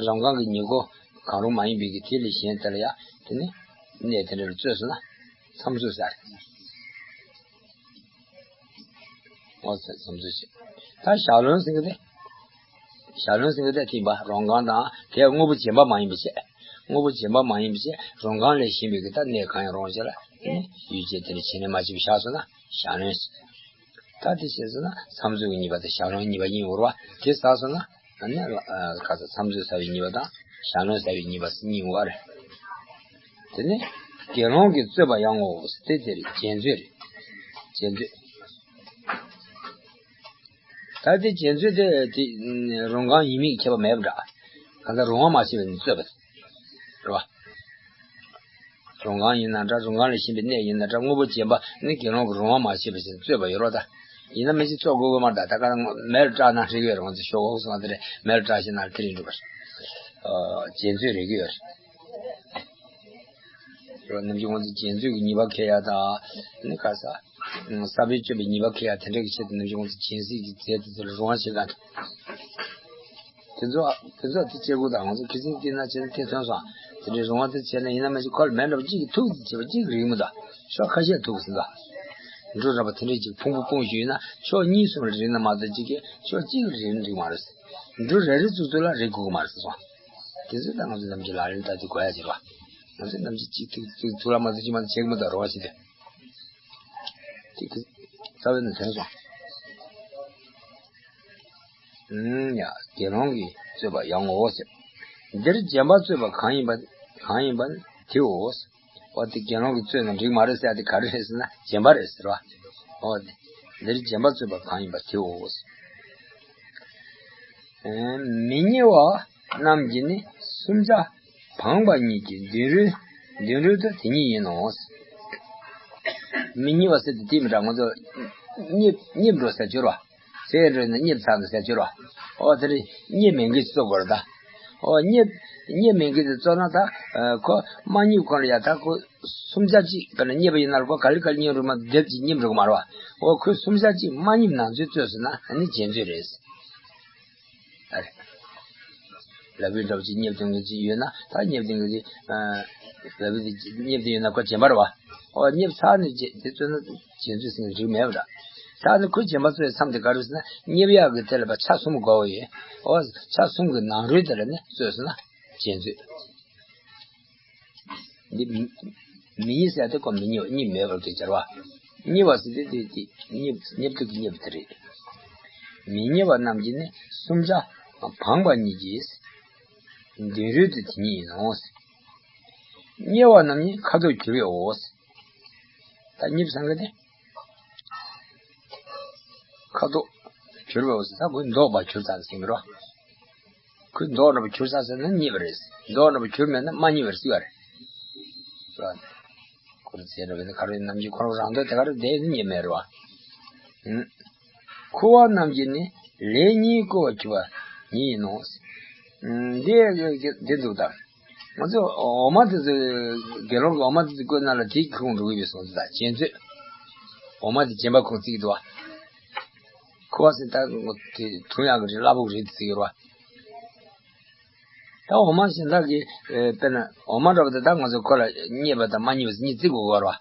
རང་ཁང་གི་ཉེ་འཁོར་གང་རུང་མ་ཡིན་པའི་གི་དེ་ལས་གཞན་དེ་ལ་ཡང་དེ་ནི་གནས་དེ་འདྲ་ལ་རྩོད་སོང་ན་མཚམས་འཛུལ་ཟེར། འོ་ཟེར་མཚམས་འཛུལ་བྱེད། ད་ཞག་ལོན་ཟེར་གི་དེ། ཞག་ལོན་ཟེར་གི་དེ་ཐིམ་པ་རོང་ཁང་དང་དེ་དངོས་པོ་རྗེན་པ་མ་ཡིན་པ་བྱས། དངོས་པོ་རྗེན་པ་མ་ཡིན་པ་བྱས་རོང་ཁང་ལས་གཞན་པའི་གི་ད་གནས་གང་ཡང་རུང་བ་ཅིག་ལ་ཡུལ་ཅན་དེ་ལ་བྱིན་ལེན་མ་བྱས་པ་བཞག་སོང་ན་ཞག་ལོན་ཟེར། ད་དེ་བྱས་སོང་ན་མཚམས་འཛུལ་གྱི་ཉེས་པ་དེ་ཞག་ལོན་ཉེས་པ་ཡིན་འོར་བ་དེ་བསགས་སོང་ན། ནི་ཁ་ས་མཚམས་ཚོད་ཟ་བའི་ཉེས་པ་དང་ཞལ་ལུང་ཟ་བའི་ཉེས་པ་གཉིས་ཡོང་བ་རེད། དེ་ནི་དགེ་སློང་གིས་རྩོད་པ་ཡང་ངོ་། དེ་དེ་རེད། རྒྱན་རྩོད་རེད། རྒྱན་རྩོད། ད་དེ་རྒྱན་རྩོད་དེ་དེ་རུང་གང་ཡིན་མིན་ཁྱད་པར་མེད་པ་འདྲ། གང་ལྟར་རུང་བ་མ་ཤེས་པ་ནི་རྩོད་པ་རེད་བ། རུང་གང་ཡིན་ན་འདྲ། རུང་གང་ལས་གཞན་པའི་གནས་ཡིན་ན་འདྲ། དངོས་པོ་རྗེན་པ་ནི་དགེ་སློང་གི་རུང་བ་མ་ཤེས་པ་ཞིག་རྩོད་པ་ཡོད་རོགས། ད་ཡིན་ན་མི་ཞིག་རྩོད་དགོས་དགོས་མ་རེད། ད་ད་ག་མེ་རུ་སྐྲག་ན་རིག་ཡོད་རུང་ཚེ་ཤོག་འོག་སོང་དེ་རེད། མེ་རུ་སྐྲག་ཤེས་ན་དེ་རིང་འགྲུབ་པ་རེད། རྒྱན་རྩོད་རིག་ཡོད་རེད། རོ་ནམ་གྱི་ངོ་ཚ་རྒྱན་རྩོད་ཀྱི་ཉེས་པ་ཁེ་ཡ་དང་ནི་ཁ་ས། ས་བོན་གཅོད་པའི་ཉེས་པ་ཁེ་ཡ་དེ་འདྲ་གི་ཆེད་དུ་ནམ་གྱི་ངོ་ཚ་རྒྱན་སྲིད་ཀྱི་རྫས་དེ་ཚོ་ལ་རུང་བ་བྱེད་ག་འདུག་དེ་ཚོ་དེ་ཚོ་དེ་བྱེད་དགོས་དང་། ང་ཚོ་ཁི་སིང་བལྟས་ན་བྱས་ན་དེ་ཐོན་སོང་། དེ་འདྲའི་རུང་བ་དེ་བྱས་ན་ཡིན་ན་མ་གཞི་ཁོ་ལ་མེ་འདྲ་པོ་གཅིག་གིས་ཐུག་ཅེས་པ་གཅིག་རིག་མི་འདུག་ཕྱོགས་ཁ་ཤས་ཐུག་ཟིན་འདུག་འབྲུ་འདྲ་པོ་དེ་འདྲའི་གཅིག་ཕུང་པོ་སྤུངས་ཞུས་ན་ཕྱོགས་གཉིས་གསུམ་ལ་རིག་ན་མ་གཏོགས་གཅིག་གིས་ཕྱོགས་གཅིག་ལ་རིག་ན་འགྲིག་མ་རེད། འབྲུ་རེ་རེ་བཙུགས་ཚུལ་ལ་རིག་དགོས་ཀྱི་མ་རེད་ཟེར་སོང་། དེ་ཚོ་ད་ང་ཚོ་ནམ་རྒྱུན་ལག་ལེན་བསྟར་དུས་དགོས་ཡ་ཅིག་རེད་བ། ང་ཚོ་ནམ་རྒྱུན་གཅིག་ཐུག་ཐུག་ཐུག་ལ་མ་ཐུག་གཅིག་མ་ཐུག་བྱེད་ཀྱི་མི་འདུག་རེ་བ་བྱེད་དུས། དེ་གི་རྩ་བའི་ནང་ཐོན་སོང་། ཨུམ། ཡ། དགེ་སློང་གིས་རྩོད་པ་ཡང་ངོ་བོ་ཟེར། འདིར་རྗེན་པ་རྩོད་པ་གང་ཡིན་པ། གང་ཡིན་པ་ནི་དེའོ། འོ་དེ་དགེ་སློང་གིས་རྩོད་ན་འགྲིག་མ་རེད་ཟེར་ཡ་དེ་ག་རེ་རེད་ཟེར་ན་རྗེན་པ་རེད་ཟེར་བ། འོ་དེ། འདིར་རྗེན་པ་རྩོད་པ་གང་ཡིན་པ་དེའོ། མི་ཉེ་བ་རྣམས་ཀྱིས་ནི་སུམ་བརྒྱ་འཕངས་པ་ཉིད་ཀྱི་མདུན་རོལ། མདུན་རོལ་དུ་དེ་ཉིད་ཡིན་ནོ། མི་ཉེ་བ་ཟེར་དེ་དེ་མི་འདྲ། ང་ཚོ་རྙེད་རྙེད་འགྲོ་ཟེར་སྦྱོར་བ། ཟས་འགྲོ་ནས་རྙེད་ཚར་ནས་ཟེར་སྦྱོར་བ། ཨོ་དེ་རེད། རྙེད་མེད་མཁན་ཅིག་རྩོད་དགོས་རེད་ད། ཨོ་རྙེད་རྙེད་མེད་མཁན་དེ་རྩོད་ན་ད་ཁོ་མ་རྙེད་གོང་ལ་ཡ་ད་ཁོ་སུམ་བརྒྱ་གཅིག་དཔེར་ན་རྙེད་པ་ཡིན་ན་ལ་ཁོ་ག་ལེ་ག་ལེ་རྙེད་འགྲོ་མ་སྡེབ་ཅིག་རྙེད་འགྲོ་གི་མ་རེད་བ། ཨོ་ཁོས་སུམ་བརྒྱ་གཅིག་མ་རྙེད་ནང་ཚུད་རྩོད་ཟེར་ན་ཨ་ནི་རྗེས་འཛུད་རེད། ཨ་རེ། ལབ་དུས་འདྲ་པོ་ཅིག་རྙེད་དོན་གྱི་ཅིག་ཡོད་ན་ད་རྙེད་དོན་གྱི་ཅིག་ལབ་དུས་རྙེད་དོན་ཡོད་ན་ཁོ་རྗེན་པ་རེད་བ། ཨོ་རྙེད་ཚར་ནས་རྗེས་དེ་རྩོད་ན་རྗེས་འཛུད་ཟེར་མཁན་འགྲིག་མེད་པ་འདྲ། ད་ནི་ཁོས་རྗེན་པ་རྩོད་མཚམས་དེ་ག་རེ་ཟེར་ན་རྙེད་ཡག་གི་དེ་ལ་བ་ཆ་གསུམ་དགོས་པ་ཡོད། ཨོ་ཆ་གསུམ་གྱི་ནང་རོལ་དེ་ལ་ནི་རྩོད་ཟེར་ན་རྗེས་འཛུད། འདི་མི་མི་ཉེ་ཟེར་ཏེ་ཁོ་མི་ཉེ་བ་གཉིས་མེད་པར་དེ་སྦྱར་བ། ཉེ་བ་ཟེར་ཏེ་དེ་དེ་ཉེ་ཉེ་དུ་གི་ཉེ་བ་དེ་རེད། མི་ཉེ་བ་རྣམས་ཀྱིས་ནི་སུམ་བརྒྱ་འཕངས་པ་ཉིད་ཀྱིས། མདུན་རོལ་དུ་དེ་ཉིད་ཡིན་ནོ། ཉེ་བ་རྣམས་ནི་ཁ་དོག་གྱུར་པའོ། ད་ཉེ་བ་ཟེར་མཁན་དེ། ཁ་དོག་གྱུར་པའོ་ཟེར་ད་ཁོའི་མདོག་པ་གྱུར་ཚར་ཟེར་གྱི་རོ། ཁོའི་མདོག་འདྲ་པོ་གྱུར་ཚར་ཟེར་ན་རྙེད་པ་རེད། མདོག་འདྲ་པོ་གྱུར་མེད་ན་མ་རྙེད་པ་རེད་ཟེར་བ་རེད། ཁོ་རེ་ཚེ་འདྲ་བས་ན་ཁ་རོའི་ནམ་རྒྱུན་ཁོ་རང་རང་འདོད་དེ་ག་རེ་བསྡད་ནི་རྙེད་མེད་རེད་བ། ཁུ་བ་རྣམས་ཀྱིས་ནི་ལན་གཉིས་བསྐོལ་བར་གྱུར་པ་ཉིད་ཡིན་ནོ། འདི་འདི་འདུག་ད། ང་ཚོ་འོ་མ་དེ་ཚོ་དགེ་སློང་གི་འོ་མ་དེ་ཚོ་བསྐོལ་ན་ལ་དེའི་ཁོངས་འགྲོ་གི་ཡོད་སོང་ཙང་རྗེས་འཛུད། འོ་མ་དེ་རྗེན་པ་ཁོངས་བརྩི་གི་འདུག་བ། ཁུ་བ་ཟེར་ད་དེ་འཐུང་ཡག་གི་རེད། སླ་པོ་གི་རེད་དེ་བརྩི་གི་རེད་བ། ད་འོ་མ་གཞན་དག་གི་དཔེར་ན་འོ་མ་འདྲ་པོ་དེ་ད་ང་ཚོ་ཁོ་ལ་རྙེད་པ་དང་མ་རྙེད་པ་ཟེར་གཉིས་བརྩི་དགོས་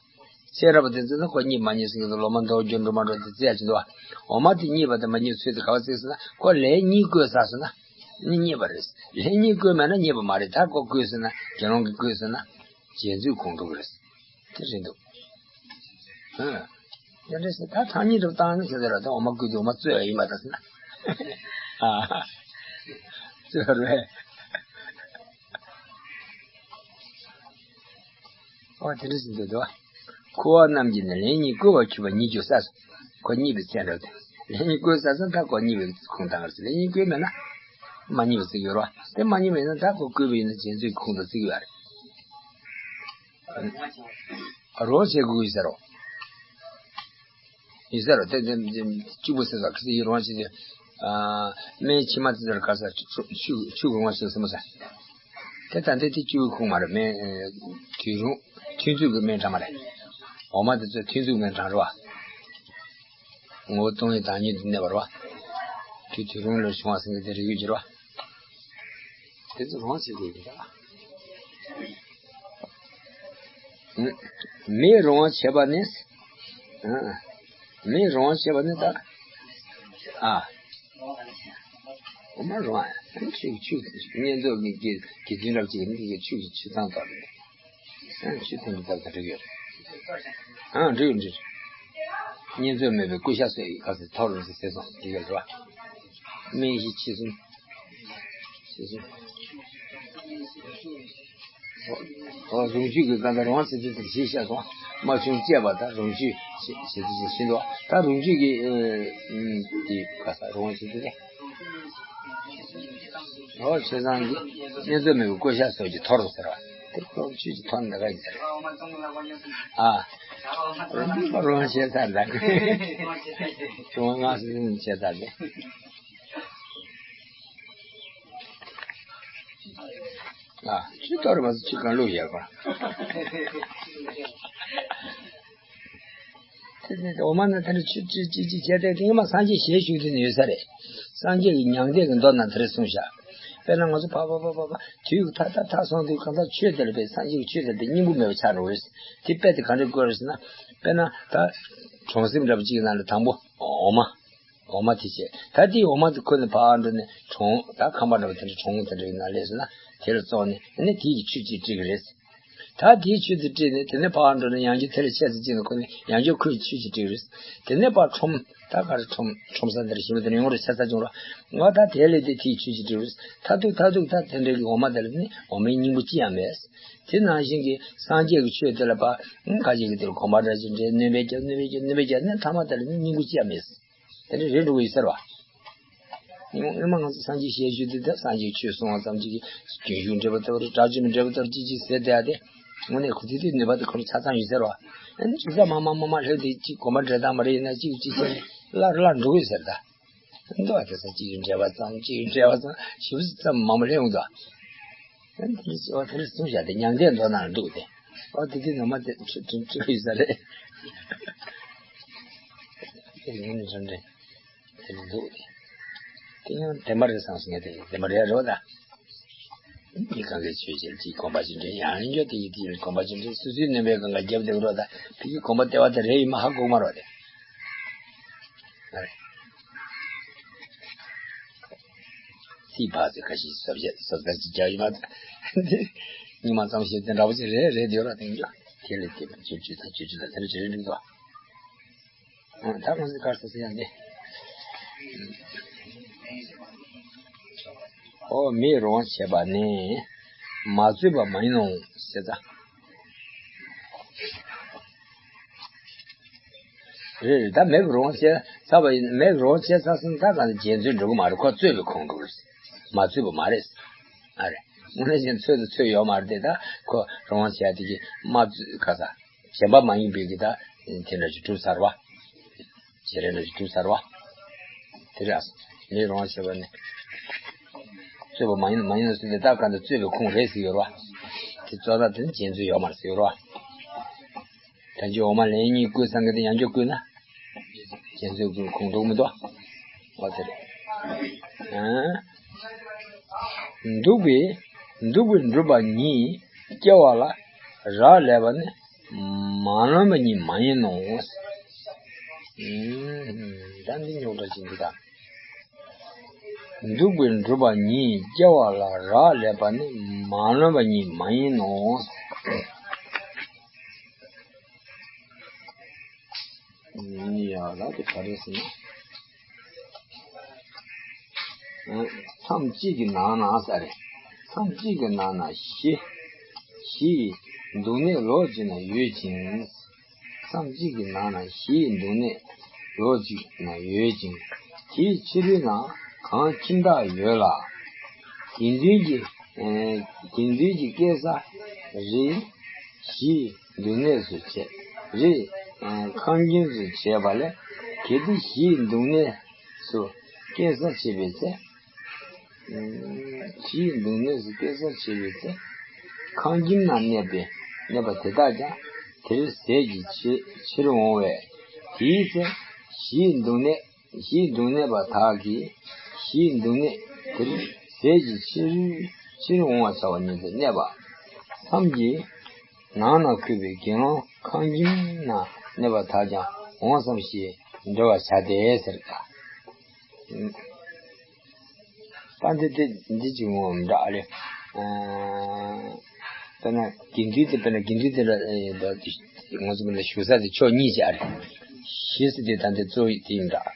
ཀྱི་རེད་བ། ཚེ་རབས་དེ་ཚོ་ནི་ཁོ་རྙེད་མ་རྙེད་ཟེར་གྱི་འདུག་ལོ་མ་མདོག་འགྱུར་འགྲོ་མ་འགྲོ་དེ་བརྩི་ཡ་ཅིག་འདུག་བ། འོ་མ་དེ་རྙེད་པ་དང་མ་རྙེད་ཚུལ་དེ་ག་བ་བརྩི་ཟེར་ན་ཁོ་ལན་གཉིས་བསྐོལ་ཚར་ཟེར་ན་ནི་རྙེད་པ་རེད། ལན་གཉིས་བསྐོལ་མེད་ན་རྙེད་པ་མ་རེད། ད་ཁོ་བསྐོལ་ཟེར་ན་དགེ་སློང་གིས་བསྐོལ་ཟེར་ན་རྗེས་འཛུད་ཁོངས་འགྲོ་གི་རེད། དེ་རེད་འདུག་ཨ། དེ་འདྲ་ཟེར་ད་ཐང་རྙེད་འགྲོ་བཏང་ནི་ཟེར་ཟེར་ར་ད་འོ་མ་བསྐོལ་དུས་འོ་མ་བཙོས་ཡ་ཡིན་པ་ད་ཟེར་ན། ཨ། བཙོས་རེད། ཨོ་དེ་འདྲ་ཟེར་འདུག་དོ། ཁུ་བ་རྣམས་ཀྱིས་ནི་ལན་གཉིས་བསྐོལ་བར་གྱུར་པ་ཉིད་ཀྱང་ཟེར། ཁོ་རྙེད་པའི་ཚད་འདྲ་དེ། ལན་གཉིས་བསྐོལ་ཟེར་ཙང་ད་ཁོ་རྙེད་པའི་ཁོངས་བཏང་གི་རེད། ལན་གཉིས་བསྐོལ་མེད་ན། མ་རྙེད་པ་བརྩི་གི་ཡོད་རེད་བ། དེ་མ་རྙེད་པ་ཡིན་ན་ད་ཁོ་བསྐོལ་བ་ཡིན་ན་རྗེས་འཛུད་ཁོངས་དུ་བརྩི་གི་ཡོད་རེད། རོགས་བྱེད་དགོས་ཀྱི་ཟེར་རོ། ཡིན་ཟེར་རོ། དེ་དེ་དེ་གཅིག་པུ་ཟེར་ས་ཁ་སི་ཡི་རོང་ཞིག་དེ། ཨ། སྨན་ཕྱི་མ་དེ་ཟེར་ག་ས་ཆུ་ཆུ་ཆུ་གི་ངོ་ཞིག་སེམས་ས། དེ་ད་འདི་དེ་གཅིག་པུ་ཁུངས་མ་རེད། སྨན། དུས་རུང་ཐུན་ཚོད་ཀྱི་སྨན་གྲངས་མ་རེད། འོ་མ་དེ་ཚོ་ཐུན་ཚོད་སྨན་གྲངས་རེད་བ། ངོ་བོ་སྟོང་ཉིད་བདག་ཉིད་དུ་གནས་པ་རེད་བ། དུས་དུས་རུང་ལ་བྱུང་བ་ཟེར་མཁན་དེ་རིགས་ཡོད་ཀྱི་རེད་བ། དེ་ཚོ་རང་བྱེད་དགོས་ཀྱི་རེད། མེ་རུང་བ་བྱེད་པ་ནི། མེ་རུང་བ་བྱེད་པ་ནི་ད། ཨ། འོ་མ་རུང་བ། ཆུ་ཆུ་བསྙེན་རྫོགས་ཀྱི་དགེ་དགེ་འདུན་རབ་ཅིག་ནི་དེ་ཆུ་ཆུ་ཚང་དག་རེད། ཆུ་ཐུན་གྱི་རྩ་དང་འགྲིག་ཡོད་རེད། ཨ་འགྲིག་ཡོད་འགྲིག་བསྙེན་རྫོགས་མེད་པའི་སྐུ་ཤ་གསོལ་ཡི་ག་ཚོད་ཐོར་རུང་ཟེར་ཟེར་སོང་འགྲིག་ཡོད་རེད་བ། སྨན་བཞི་ཕྱི་གསུམ། ཞེས་གསུངས། ཨོ། རང་རྒྱུད་ཀྱི་གང་ལྟར་རང་ཚེ་ཚེ་ཚེ་ཞེས་བཤད་སོང་། མ་བྱུང་བཅས་པ་དང་རང་རྒྱུད་ཞེས་ཞེས་ཚེ་ཚེ་ཤིན་ཏུ། ད་རང་རྒྱུད་ཀྱི་ཨེ་ཨེ་དེ་ག་ས་རང་ཚེ་ཚེ་ཚེ། ཨོ། ཆོས་བཟང་གི་བསྙེན་རྫོགས་མེད་པའི་བཀོད་ཤག་སོགས་ཀྱིས་འཐོར་རོ་ཟེར་བ། དེ་ཁོ་ཆོས་ཀྱི་ཐོག་ནས་ག་ཡིན་ཟེར། ཨ། རང་ཤེས་ཚར་འདྲ། ཁྱོད་ང་སུ་ཡིན་ཤེས་ཚར་འདྲ། ཨ། ཆུ་གཏོར་མ་ཟེར་ཆུ་གང་བླུགས་ཡོད་པ། དེ་ནི་འོ་མ་ནི་དེ་ནི་ཆུ་ཅི་ཅི་ཅི་བྱས་ཏེ་དེ་ཉི་མ་སངས་རྒྱས་ཞལ་བཞུགས་དུས་ནས་ཡོད་ས་རེད། སངས་རྒྱས་ཀྱི་མྱང་འདས་ཀྱི་མདོ་ནང་དེ་རེ་གསུངས་བཞག་དཔེར་ན་ང་ཚོ་ཕ་ཕ་ཕ་ཕ་ཕ་དུས་ཐ་ཐ་ཐ་སོང་དུས་གང་ལྟར་ཆོས་དེ་ལ་དཔེ་སངས་རྒྱས་ཀྱི་ཆོས་དེ་དེ་སྙིང་པོ་མེད་པ་ཆགས་འགྲོ་གི་རེད། དེ་དཔེ་དེ་ག་འདྲ་བཀོད་རེད་ཟེར་ན། དཔེར་ན་ད་གྲོང་གསེབ་འདྲ་པོ་གཅིག་ནང་ལ་དང་པོ་འོ་མ། འོ་མ་དེ་བྱས། ད་དེའི་འོ་མ་དེ་ཁོ་ནས་ཕར་འགྲོ་ནས་གྲོང་ད་ཁང་པ་འདྲ་པོ་དེ་འདྲ་གྲོང་དེ་འདྲའི་ནང་སླེབས་སོང་ན་དེ་ལ་བཙོངས་ནས་ཨ་ནི་དེ་ཡི་ཆུ་གཅིག་སྤྲད་ཀྱི་རེད། ད་དེའི་ཆུ་དེ་སྤྲད་ནས་དེ་ནས་ཕར་འགྲོ་ནས་ཡང་བསྐྱར་དེ་ལ་ཆས་ཚེ་གཅིག་ནས་ཁོ་ནས་ཡང་བསྐྱར་ཁོའི་ཆུ་གཅིག་སྤྲད་ཀྱི་རེད། དེ་ནས་ཕར་ཁྲོམ་ད་ག་རེ་ཁྲོམ་ཁྲོམ་ས་འདི་རེད། ཞིམ་པོ་དེ་ནས་ཡོང་རེ་ཆ་ཚ་བྱུང་ར། ང་ད་དེ་ལས་དེ་དེའི་ཆུ་གཅིག་སྤྲད་ཀྱི་རེད། མཐར་ཐུག་མཐར་ཐུག་ད་དེ་འདྲའི་གི་འོ་མ་དེ་ལ་ནི་འོ་མའི་སྙིང་པོ་ཅི་ཡང་མེད། དེ་ནང་བཞིན་གྱི་སངས་རྒྱས་ཀྱི་ཆོས་དེ་ལ་ཕར་ཁ་ཅིག་གི་དེ་ལ་གོམ་པ་འདྲ་ཅིག་འདྲེན་སྣོན་པ་རྒྱབ་སྣོན་པ་རྒྱབ་སྣོན་པ་རྒྱབ་ནས་མཐའ་མ་དེ་ལ་ནི་སྙིང་པོ་ཅི་ཡང་མེད། དེ་འདྲ་རེད་འགྲོ་གི་ཡོད་ས་རེད་བ། སྔོན་མ་ང་ཚོ་སངས་རྒྱས་ཞལ་བཞུགས་དུས་ད་སངས་རྒྱས་ཆོས་གསུང་བ་ཙམ་གཅིག་གིས་རྒྱུན་ཞུགས་འབྲས་བུ་ཐོབ་རེད། དགྲ་བཅོམ་འབྲས་བུ་ཐོབ་རེད་ཅིག་ཅིག་ཟེར་བསྡད་ཡ་དེ། དངོས་གནས་ཁོ་ཚོས་དེ་ནུས་པ་དེ་ཁོ་རང་ཆ་ཚང་ཡོད་ས་རེད་བ། ཨ་ནི་ཅིག་ས་མ་མ་མ་མ་སླེབས་དུས་ཅིག་གོམ་པ་འདྲེན་སྟངས་མ་རེད། ཡིན་ན་ཅིག་ཅིག་བྱས་ནས་སླར་སླར་འགྲོ་གི་ཡོད་ས་རེད་ད། འདུག་བ། དེ་ས་གཅིག་གིས་འབྲེལ་བ་ཙམ་གཅིག་གིས་འབྲེལ་བ་ཙམ་ཞིབ་ཙམ་མང་པོ་སླེབས་འོང་དུས། ཨ་ནི་དེ་འདྲ་ཨོ་དེ་འདྲ་གསུངས་བཞག་དེ་མྱང་འདས་མདོ་ནང་འདུག་སྟེ། ཨོ་དེ་དེ་ནང་མ་དེ་ཁྲིད་ཁྲིད་ཁྲིད་ཡོད་ས་རེད། དེ་ཡིན་ནི་འདྲ་འདྲ། དེ་ནི་འདུག་སྟེ། དེ་ཡང་བདེན་པ་རེད་བསམ་སོང་ངས། དེ་བདེན་པ་རེད་རོ་ད། མི་གང་གིས་ཆོས་བྱེད་ཅིག་གོམ་པ་ཅིག་འདྲེན་ཡང་འགྱོ་དེ་ཡི་དེ་ཡི་གོམ་པ་ཅིག་འདྲེན་སོ་སོའི་སྣོན་པའི་གང་ག་རྒྱབ་བསྡད་རོ་ད། དེ་གི་གོམ་པ་ལྟེ་བ་དེ་རེད་ཡིན་མ་ཧ་གོ་མ་རོ་དེ། ཨ་རེད། ཚིག་ཕར་ཚུར་ཁ་ཤས་སོབ་བཤད་སོབ་ཚར་ཅིག་རྒྱག་ཡིན་མ་ད། སྙིང་མ་ཙམ་ཞིག་དེ་འདྲ་པོ་ཅིག་རེད་རེད་དེ་རོ་དེ་འགྱོ། དེ་ལས་དེ་བ་ཆོས་བྱེད་ད་ཆོས་བྱེད་ད་དེ་འདྲ་ཅིག་རེད་འགྲིག་འདུག་ཨ། ད་ང་ཚོས་ག་རེ་ཟེར་ཡ་འདི། ཨོ། མེས་རང་བྱས་པ་ནི་མ་བཙོས་པ་མ་ཡིན་ནོ་ཞེས་ད། རེད་རེད། ད་མེས་རང་བྱས་ཚར་བ་ཡིན། མེས་རང་བྱས་ཚར་སོང་། ད་ག་ནས་རྗེས་བཙོན་འགྲོ་གི་མ་རེད། ཁོ་བཙོས་པའི་ཁོངས་འགྲོ་གི་རེད། མ་བཙོས་པ་མ་རེད། ཨ་རེད། དངོས་གནས་བྱས་ན་བཙོས་དང་བཙོས་ཡོད་མ་རེད་དེ། ད་ཁོ་རང་བྱས་དེ་གི་མ་བཙོས་ག་ས། གཞན་པ་མ་ཡིན་པའི་གི་ད་དེ་འདྲ་ཞིག་གྲུབ་ཚར་བ། བྱེད་རེས་འདྲ་ཞིག་གྲུབ་ཚར་བ། དེ་རེད། ཨ། མེས་རང་བྱས་པ་ནི། བཙོས་པ་མ་ཡིན་མ་ཡིན་ནོ་ཟེར་ཏེ་ད་ག་འདི་བཙོས་པའི་ཁུངས་རེད་ཟེར་ཡོད་རེད་བ། དེ་བཙོས་ད་དེ་ནི་རྗེས་བཙོན་ཡོད་མ་རེད་ཟེར་ཡོད་རེད་བ། ད་ཅི་འོ་མ་ལན་གཉིས་བསྐོལ་ཚར་མཁན་དེ་ཡང་བསྐྱར་བསྐོལ་ན། རྗེས་བཙོན་ཁུངས་འགྲོ་གི་མི་འདུག་འོ་དེ་རེད། ཨ། འདུག་པས། འདུག་པས་འགྲུབ་པ་ཉིད་སྐྱེ་བ་ལ་རག་ལས་པ་ནི་མ་ལོན་པ་ཉིད་མ་ཡིན་ནོ། ཨུམ། ད་འདི་རྙོག་དྲ་ཅིག་འདུག་ད། འདུག་པས་འགྲུབ་པ་ཉིད་སྐྱེ་བ་ལ་རག་ལས་པ་ནི་མ་ལོན་པ་ཉིད་མ་ཡིན་ནོ། ཡ་ལ་དེ་ག་རེ་ཟེར་ན། མཚམས་གཅིག་གི་ནང་ན་ས་རེད། མཚམས་གཅིག་གི་ནང་ན་ཞི། ཞི་ཡི་འདུག་གནས་ལོགས་གཅིག་ན་ཡོད་ཅིང་། མཚམས་གཅིག་གི་ནང་ན་ཞི་ཡི་འདུག་གནས་ལོགས་གཅིག་ན་ཡོད་ཅིང་། དེའི་ཕྱི་རོལ་ན་གང་ཁྱིམ་བདག་ཡོད་ལ། དགེ་འདུན་གྱི་ཨེ། དགེ་འདུན་གྱི་སྐྱེལ་ས་རེ་ཞི་ཡི་འདུག་གནས་སུ་བྱས། རེ་ཨེ། ཁང་ཁྱིམ་སུ་བྱས་པ་ལས། གལ་ཏེ་ཞི་ཡི་འདུག་གནས་སུ་སྐྱེལ་ས་བྱས་པའི་ཚེ། ཨེ། ཞི་ཡི་འདུག་གནས་སུ་སྐྱེལ་ས་བྱས་པའི་ཚེ། ཁང་ཁྱིམ་ན་གནས་པའི་གནས་པ་དེ་དག་ཀྱང་དེར་ཟས་ཀྱི་ཕྱི་ཕྱིར་འོང་བས། དེའི་ཚེ་ཞི་ཡི་འདུག་གནས། ཞི་ཡི་འདུག་གནས་པ་དག་གིས་ཞི་ཡི་འདུག་གནས་དེར་ཟས་ཀྱི་ཕྱིར་ཕྱིར་འོང་བར་བྱ་བ་ཉིད་དུ་གནས་པ་ཙམ་གྱིས། ནང་ན་འཁོད་པའི་དགེ་སློང་ཁང་ཁྱིམ་ན་གནས་པ་དག་ཀྱང་འོང་ཙམ་ཞིག་འགྲོ་བར་བྱ་སྟེ་ཟེར་ད། ད་འདི་དེ་འདི་ཅིག་ངོ་མ་འདྲ་ཨ་ལེ། ཨ། དཔེར་ན་དགེ་འདུན་དེ་དཔེར་ན་དགེ་འདུན་དེ་འདྲ་ཨེ་ད་ང་ཚོ་མི་ལ་བཞུགས་ས་དེ་ཕྱོགས་གཉིས་ཅིག་ཨ་རེད། ཞེས་ཟེར་དུས་ད་འདི་གཙོ་བོ་དེ་ཡིན་འདྲ།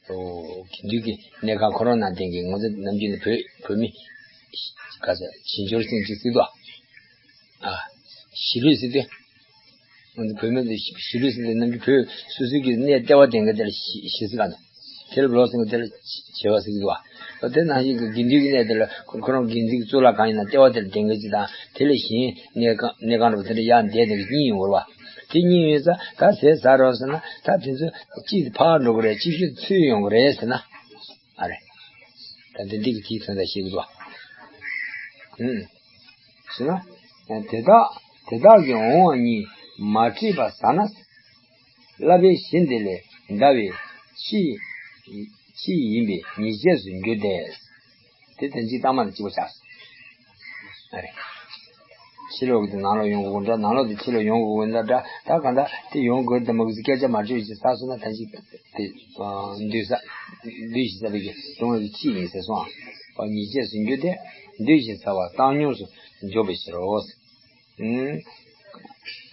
ཨོ། དགེ་འདུན་གྱི་གནས་ཁང་ཁོ་རང་ནང་བསྟན་གྱི་ང་ཚོ་ནམ་རྒྱུན་ནས་བོད་བོད་མི། ག་ས་བྱེད་འགྱུར་ཟེར་གྱི་ཟེར་དོ། ཨ། གཞི་ལུས་ཟེར་དེ། བོད་མི་ཚོས་གཞི་ལུས་ཟེར་དེ་ནམ་རྒྱུན་བོད་སོ་སོའི་གི་གནས་ལྟེ་བ་ལྡན་མཁན་དེ་ལ་གཞི་གཞི་ཟེར་ག་ནས། དེ་ལ་ལོག་ཟེར་མཁན་དེ་ལ་བྱེད་པ་ཟེར་གི་འདུག་བ། དེ་ནང་བཞིན་གྱི་དགེ་འདུན་གྱི་གནས་དེ་ལ་ཁོ་ཁོ་རང་དགེ་འདུན་གྱི་གཙུག་ལག་ཁང་ཡིན་ན་ལྟེ་བ་དེ་ལ་ལྡན་མཁན་ཅིག་དང་དེ་ལས་གཞན་གནས་ཁང་གནས་ཁང་འདྲ་པོ་དེ་འདྲ་ཡར་འདས་དེ་གཉིས་ཡོང་གི་རེད་བ། དེ་གཉིས་ཡོད་ཙང་ད་ཟས་ཟ་རོགས་ཟེར་ན་ད་དེ་ཚོ་གཅིག་ཕར་འགྲོ་གི་རེད། གཅིག་ཤུལ་ཚུར་ཡོང་གི་རེད་ཟེར་ན། ཨ་རེ། ད་འདི་འདི་གི་དེའི་དོན་དག་ཤེས་དགོས་པ། ཨུམ། ཟེར་ན། དེ་དག་དེ་དག་གི་འོང་བ་ཉིད་མ་བྲིས་པ་ཟ་ན། བསླབ་པའི་གཞི་འདི་ལས་འདའ་བའི་ཕྱིས་ཕྱིས་ཡིན་པས་ཉེས་བྱས་སུ་འགྱུར་ཏེ། དེ་དོན་གཅིག་ལྟག་མ་ནས་གཅིག་པ་ཆགས། ཨ་རེ། ཕྱི་ལོགས་ཀྱི་དེ་ནང་ལོགས་ཡོང་དགོས་འདྲ། ནང་ལོགས་དེ་ཕྱི་ལོགས་ཡོང་དགོས་འདྲ་འདྲ། ད་གང་ལྟར་དེ་ཡོང་དགོས་དེ་མ་གི་སྐད་ཆ་མ་བརྗོད་ཅིག་ཟ་སོང་ན་ད་ཅིག་དེ་འདུས་ས་འདུས་ཤིང་བསགས་པའི་གི་སྡུག་བསྔལ་གྱི་ཕྱིས་ཡིན་ཟེར་སོང་ཨ། ཉེས་བྱས་སུ་འགྱུར་ཏེ་འདུས་ཤིང་བསགས་པ་བཏང་སྙོམས་སུ་འཇོག་པའི་ཕྱིར་རོ།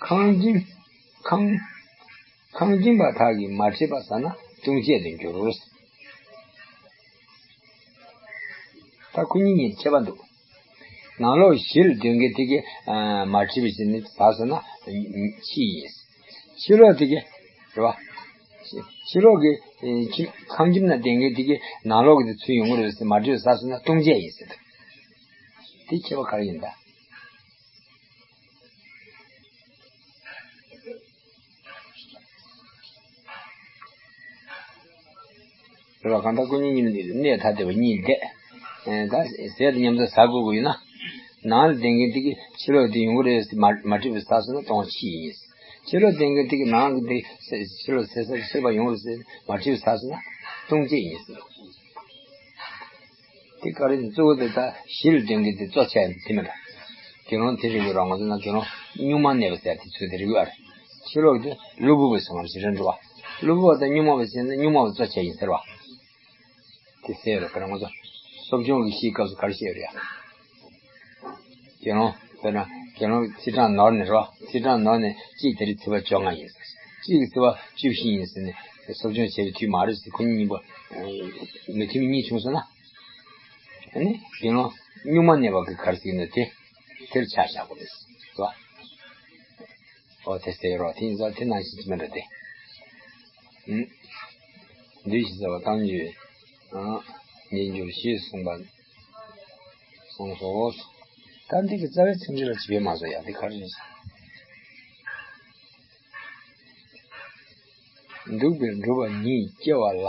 ཁང་ཁྱིམ་ཁང་ཁང་ཁྱིམ་པ་དག་གིས་མ་བྲིས་པ་ཟ་ན་ལྟུང་བྱེད་དུ་འགྱུར། ད་ཁོ་གཉིས་གཉིས་ཁྱད་པར་འདུག་ནང་ལོགས་གཞི་ལ་སྡོད་མཁན་དེ་གིས་མ་བྲིས་པ་ཟ་ནས་ཟ་སོང་ན་ཕྱིས་ཡིན། ཕྱི་ལོགས་དེ་གིས་རེད་བ། ཕྱི་ལོགས་ཀྱི་ཁྱིམ་ཁང་ཁྱིམ་ན་སྡོད་མཁན་དེ་གིས་ནང་ལོགས་ཀྱི་དེ་ཚུར་ཡོང་གི་རེད་ཟེར་མ་བྲིས་པ་ཟ་སོང་ན་ལྟུང་བྱེད་ཡིན་ཟེར་འདུག་དེ་ཁྱད་པར་ག་རེ་ཡིན་ད། རེད་བ། གང་ལྟར་སྐུ་ཉིད་གཉིས་མི་འདུག་གནས་ཐ་དད་པ་གཉིས་འདས། ད་ཟས་དང་མཉམ་དུ་ཟ་དགོས་ཀྱི་ཡོད་ན། ནང་ལ་བསྡད་མཁན་དེ་གིས་ཕྱི་ལོགས་དེ་ཡོང་གི་རེད་ཟེར་མ་མ་བྲིས་པ་ཟ་སོང་ན་ལྟུང་བ་ཕྱིས་ཡིན། ཕྱི་ལོགས་བསྡད་མཁན་དེ་གིས་ནང་གི་དེ་ཕྱི་ལོགས་ཟས་ཟ་ཟས་པ་ཡོང་གི་རེད་ཟེར་མ་བྲིས་པ་ཟ་སོང་ན་ལྟུང་བྱེད་ཡིན་ཟེར། དེ་ག་རེ་གཙོ་བོ་དེ་ད་གཞི་ལ་སྡོད་མཁན་དེ་གཙོ་ཆེ་དེ་མིན་འགྲོ། དགེ་སློང་དེ་རིགས་ཡོད་ར། ང་ཚོ་ནང་དགེ་སློང་སྨྱུག་མ་གནས་པ་ཟེར་དེ་ཚོ་དེ་རིགས་ཡོད་རེད། ཕྱི་ལོགས་དེ་གློ་བུར་བ་ཟེར་ང་ཚོ་རེད་འགྲོ་བ། གློ་བུར་བ་དང་སྨྱུག་མ་བ་ཟེར་ན་སྨྱུག་མ་བ་གཙོ་ཆེ་ཡིན་ཟེར་བ། དེ་ཟེར་ཡོད་རེད། ཁ་རང་ང་ཚོ་སློབ་སྦྱོང་གི་གཞིའི་སྐབས་སུ་ག་རེ་བཤད་ཡོད་རེད་ཡ། དགེ་སློང་དཔེར་ན་དགེ་སློང་ཚེས་གྲངས་ནོར་ནས་རོ། ཚེས་གྲངས་ནོར་ནས་གཅིག་དེ་རིང་ཚེས་པ་བཅོ་ལྔ་ཡིན་ཟེར། གཅིག་གི་ཚེས་པ་བཅུ་བཞི་ཡིན་ཟེར་ནས་སློབ་སྦྱོང་བྱས་པའི་དུས་མ་རེད་ཟེར། ཁོ་གཉིས་གཉིས་པོ་མི་མཐུན་གཉིས་བྱུང་སོང་ན། ཨ་ནི་དགེ་སློང་སྨྱུག་མ་གནས་པ་གི་ག་རེ་ཟེར་གྱི་འདུག་དེ་དེར་ཆ་བཞག་དགོས་རེད་ཟེར་བ། ཨོ་དེ་ཟེར་རོ། དེ་ཡིན་ཙང་དེ་ནང་བཞིན་གྱི་མི་འདྲ་སྟེ། ཨུམ། འདུས་ཤིང་བསགས་པ་བཏང་སྙོམས། ཨ། ཉེས་འགྱུར་ཞེས་གསུངས་པ། གསུངས་སོ། ད་འདི་གི་རྩ་བའི་ཚིག་འགྲེལ་ལ་ཅི་བས་མ་བཟོ་ཡ་འདི་ག་རེ་རེད། འདུག་པས་འགྲུབ་པ་ཉིད་སྐྱེ་བ་ལ་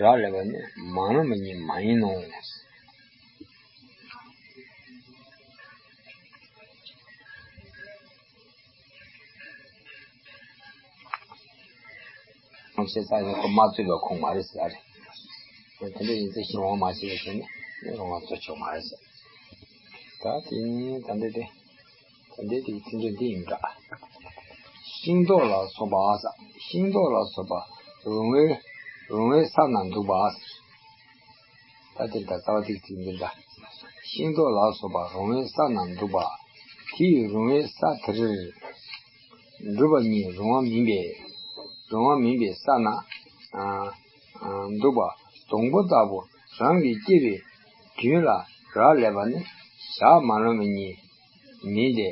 རག་ལས་པ་ནི་མ་རུངས་པ་ཉིད་མ་ཡིན་ནོ། ཁོང་ཆེ་ས་ནས་ཁོ་མ་རྩོད་པ་ཁོང་མ་རེད་ཟེར་རེད། དེ་འདྲ་ཡིན་ཚེ་ཤིང་རོང་མ་བྱས་པ་བྱས་ནས་རོང་བ་རྩོད་ཆོག་མ་རེད་ཟེར། ད་དེ་ནི་ད་འདི་དེ་ད་འདི་དེ་ཚིག་འགྲེལ་འདི་ཡིན་འདྲ། ཤིང་ཏོག་ལ་སོགས་པ་ཟེར། ཤིང་ཏོག་ལ་སོགས་པ་རུང་བའི་རུང་བའི་ས་ན་འདུག་པ་ཟེར། ད་དེ་ལྟར་རྩ་བ་ཏིག་ཏིག་འདི་འདྲ། ཤིང་ཏོག་ལ་སོགས་པ་རུང་བའི་ས་ན་འདུག་པ། དེ་ཡི་རུང་བའི་ས་དེར་འགྲུབ་པ་ཉིད་རུང་བ་མིན་པས། རུང་བ་མིན་པའི་ས་ན་ཨ་ཨ་འདུག་པ། སྡོང་པོ་ལྟ་བུ་རང་གི་སྐྱེ་བའི་རྒྱུན་ལ་རག་ལས་པ་ནི་བཞག་མ་ལོན་པ་ཉིད་མིན་ཏེ།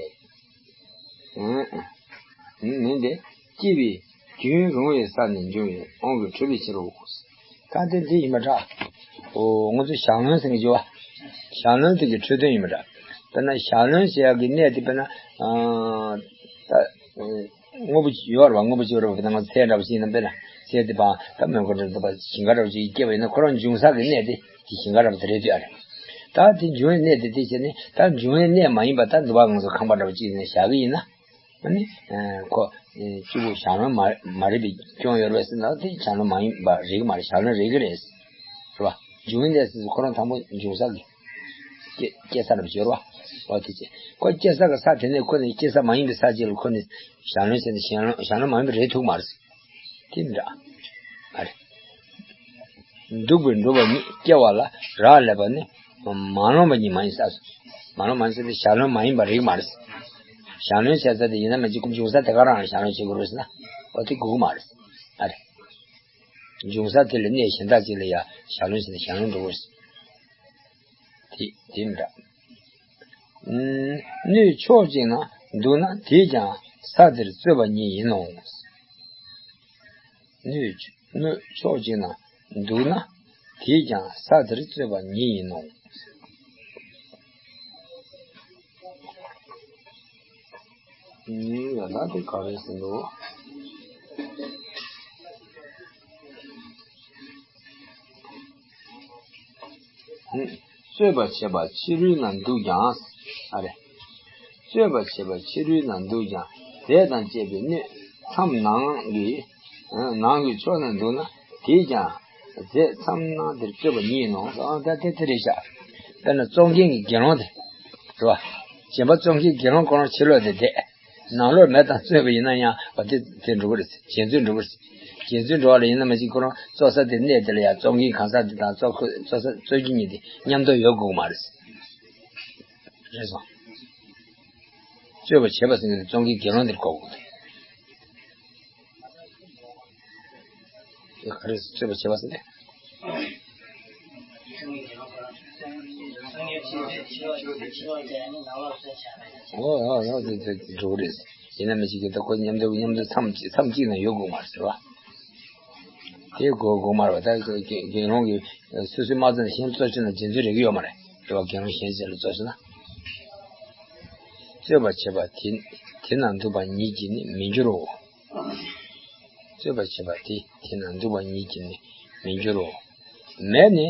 མིན་ཏེ། སྐྱེ་བའི་རྒྱུན་རུང་བའི་ས་ནས་འབྱུང་བའི་དབང་གིས་འཕྲོད་པའི་ཕྱིར་རོ། ད་དེ་འདི་ཡིན་པ་འདྲ། ཨོ་ང་ཚོས་ཞལ་ལུང་ཟེར་གྱི་ཡོད་པ། ཞལ་ལུང་དེ་གི་འཕྲོས་དོན་ཡིན་པ་འདྲ། དཔེར་ན་ཞལ་ལུང་ཟེར་ཡག་གི་གནས་དེ་དཔེར་ན། ཨ། ད། དངོས་པོ་ཡོད་རེད་བ། དངོས་པོ་ཅིག་ཡོད་རེད་བ། དཔེར་ན་ང་ཚོ་ཚལ་འདྲ་པོ་ཅིག་ཡིན་ན་དཔེར་ན་ཚལ་དེ་བ་ད་མོན་གྷོ་འདྲ་པོ་ཞིང་ཁ་འདྲ་པོ་ཅིག་སྐྱེས་པ་ཡིན་ན་ཁོ་རང་འབྱུང་ས་གི་གནས་དེ་དེ་ཞིང་ཁ་འདྲ་པོ་དེ་རེད་འདོད་ཨ་རེད། ད་དེ་འབྱུང་བའི་གནས་དེ་དེ་བྱས་ནས་ད་འབྱུང་བའི་གནས་མ་ཡིན་པ་ད་འདུག་པ་ང་ཚོ་ཁང་པ་འདྲ་པོ་ཅིག་ནས་བཞག་གི་ཡིན་ན། ཨ་ནི། ཁོ། གཅིག་པུ་ཞལ་ལུང་མ་མ་རེད་པའི་སྐྱོན་ཡོད་རེད་ཟེར་ན་དེ་ཞལ་ལུང་མ་ཡིན་པ་རེད་ཀྱི་མ་རེད། ཞལ་ལུང་རེད་ཀྱི་རེད། རེད་བ། འབྱུང་བའི་གནས་ཟེར་ཁོ་རང་དང་པོ་འབྱུང་ས་གི། སྐྱེ་སྐྱེ་ས་རབ་སྦྱོར་བ། འོ་དེ་ཅི། ཁོ་སྐྱེ་ས་གི་ས་དེ་ནས་ཁོ་ནི་སྐྱེ་ས་མ་ཡིན་པའི་ས་ཅིག་ལ་ཁོ་ནི་ཞལ་ལུང་བྱས་ནས་ཞལ་ལུང་ཞལ་ལུང་མ་ཡིན་པ་རེད་ཐུག་མ་རེད། དེ་འདྲ། ཨ་རེ། འདུག་པས་འགྲུབ་པ་ཉིད་སྐྱེ་བ་ལ་རག་ལས་པ་ནི་མ་ལོན་པ་ཉིད་མ་ཡིན་ས། མ་ལོན་མ་ཡིན་ས་དེ་ཞལ་ལུང་མ་ཡིན་པ་རིགས་མ་རེད། ཞལ་ལུང་བྱས་ས་དེ་ཡིན་ན་མ་གཅིག་འབྱུང་ས་དེ་ག་རང་ལ་ཞལ་ལུང་བྱེད་དགོས་རེད་ཟེར་ན། འོ་དེ་དགོས་ཀྱི་མ་རེད། ཨ་རེ། འབྱུང་ས་དེ་ལ་གནས་གཞན་དག་ཅིག་ལ་ཡ་ཞལ་ལུང་བྱས་ནས་ཞལ་ལུང་འགྲོ་དགོས། དེ་དེ་འདྲ། ཨུམ། སྣོད་ཕྱོགས་གཅིག་ན་འདུག་ན་དེས་ཀྱང་ས་དེར་རྩོད་པ་ཉིད་ཡིན་ནོ། སྣོད་སྣོད་ཕྱོགས་གཅིག་ན་འདུག་ན་དེས་ཀྱང་ས་དེར་རྩོད་པ་ཉིད་ཡིན་ནོ། ཡ་ལ་དེ་ག་རེ་ཟེར་འདུག་རྩོད་པ་བྱེད་པ་ཕྱི་རོལ་ན་འདུག་ཀྱང་། ཨ་རེ། རྩོད་པ་བྱེད་པ་ཕྱི་རོལ་ན་འདུག་ཀྱང་རྫས་དང་བཅས་པའི་སྣོད་མཚམས་ནང་གི་ནང་གི་ཕྱོགས་ན་འདུག་ན་དེས་ཀྱང་རྫས་མཚམས་ནང་དེར་རྩོད་པ་ཉིད་ཡིན་ནོ། ཨ་ད་དེ་དེ་རེད་ཤག་དཔེར་ན་བཙོག་གིན་གྱི་དགེ་སློང་དེ་རེད་བ། སྦྱིན་པ་བཙོག་གིན་དགེ་སློང་ཁོ་རང་ཕྱི་ལོགས་དེ་བསྡད། ནང་ལོགས་མེ་དང་རྩོད་པ་ཡིན་ན་ཡང་བ་དེ་དེ་འགྲོ་གི་རེད། རྒྱལ་འཛོལ་འགྲོ་གི་རེད། རྒྱལ་འཛོལ་འགྲོ་བ་ལ་ཡིན་ན་མ་གཞི་ཁོ་རང་བཙོག་ས་དེ་གནས་དེ་ལ་ཡང་བཙོག་གིན་གང་ཟག་དེ་དང་བཙོག་ཁོ་བཙོག་ས་རྩོད་རྒྱུ་གཉིས་དེ་མཉམ་དུ་ཡོད་དགོས་ཀྱི་མ་རེད། རེད་སོང་། རྩོད་པ་བྱེད་པ་ཟེར་མཁན་དེ་བཙོག་གིན་དགེ་སློང་དེར་གོ་དགོས། དེ་ག་རེ་རྩོད་པ་བྱེད་པ་ཟེར་ཏེ། འོ་འོ་འོ་དེ་དེ་འགྲོ་གི་རེད། ཡིན་ན་མི་ཞིག་གིས་ད་ཁོ་མཉམ་དུ་མཉམ་དུ་མཚམས་གཅིག་མཚམས་གཅིག་ན་ཡོད་དགོས་མ་རེད་ཟེར་བ། དེ་དགོས་དགོས་མ་རེད་བ། ད་དགེ་དགེ་སློང་གིས་སོ་སོའི་མ་རྩ་ནས་གཞན་རྩོད་བྱེད་ན་རྗེས་འཛུལ་རེག་གི་ཡོད་མ་རེད། རེད་བ། དགེ་སློང་གཞན་ཞིག་ལ་རྩོད་བྱེད་ན། རྩོད་པ་བྱེད་པ་དེ་དེ་ན་འདུག་པ་ཉིད་ཀྱིས་ནི་མི་འགྱུར་རོ། རྩོད་པ་བྱེད་པ་དེ་དེ་ན་འདུག་པ་ཉིད་ཀྱིས་ནི་མི་འགྱུར་རོ། མེ་ནི་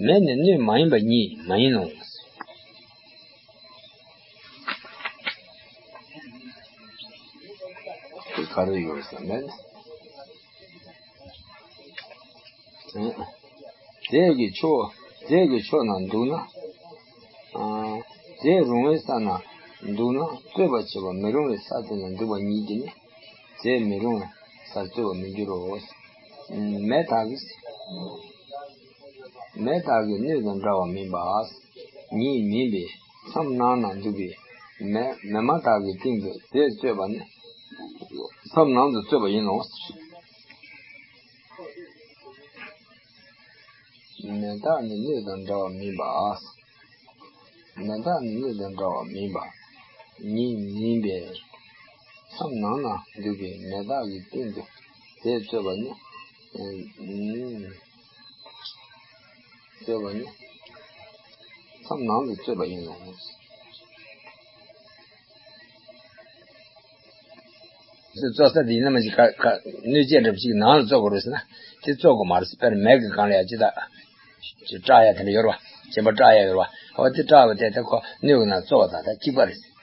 མེ་ནི་སྣོད་མ་ཡིན་པ་ཉིད་མ་ཡིན་ནོ། དེ་ག་རེ་ཡོད་ཟེར་ན། རྫས་ཀྱི་ཕྱོགས་རྫས་ཀྱི་ཕྱོགས་ན་འདུག་ན། རྫས་རུང་བའི་ས་ན་འདུག་ན་རྩོད་པ་བྱེད་པ་མི་རུང་བའི་ས་དེ་ན་འདུག་པ་ཉིད་ཀྱིས་ནི་རྫས་མི་རུང་བའི་སར་རྩོད་པ་མི་འགྱུར་རོ། མེ་དག་གི་མེ་དག་གི་སྣོད་དང་འདྲ་བ་མིན་པ། ཉིད་མིན་པས་མཚམས་ནང་ན་འདུག་པའི་མེ་མེ་མ་དག་གི་སྟེང་དུ་རྫས་རྩོད་པ་ནི་མཚམས་ནང་དུ་རྩོད་པ་ཡིན་ནོ། མེ་དག་ནི་སྣོད་དང་འདྲ་བ་མིན་པ། མེ་དག་ནི་སྣོད་དང་འདྲ་བ་མིན་པ། ཉིད་མིན་པས་མཚམས་ནང་ན་འདུག་པའི་མེ་དག་གི་སྟེང་དུ་རྫས་རྩོད་པ་ནི། ཨུམ། རྩོད་པ་ནི་མཚམས་ནང་དུ་རྩོད་པ་ཡིན་ནོ། རྩོད་ས་དེ་ཡིན་ན་མ་གཞི་ཁ་ཁ་སྣོད་ཆས་འདྲ་པོ་ཅིག་ནང་ལ་རྩོད་དགོས་རེད་ཟེར་ན་དེ་རྩོད་དགོས་མ་རེད། དཔེར་ན་མེ་གི་སྒང་ལ་ཡ་ཅི་ད་ཅི་སྐྲག་ཡ་དེ་འདྲ་ཡོད་རེད་བ། སྦྱིན་པ་སྐྲག་ཡ་ཡོད་རེད་བ། འོ་དེ་སྐྲག་པ་དེ་ད་ཁོ་སྣོད་ཀྱི་ནང་རྩོད་པ་དང་ད་གཅིག་པ་རེད།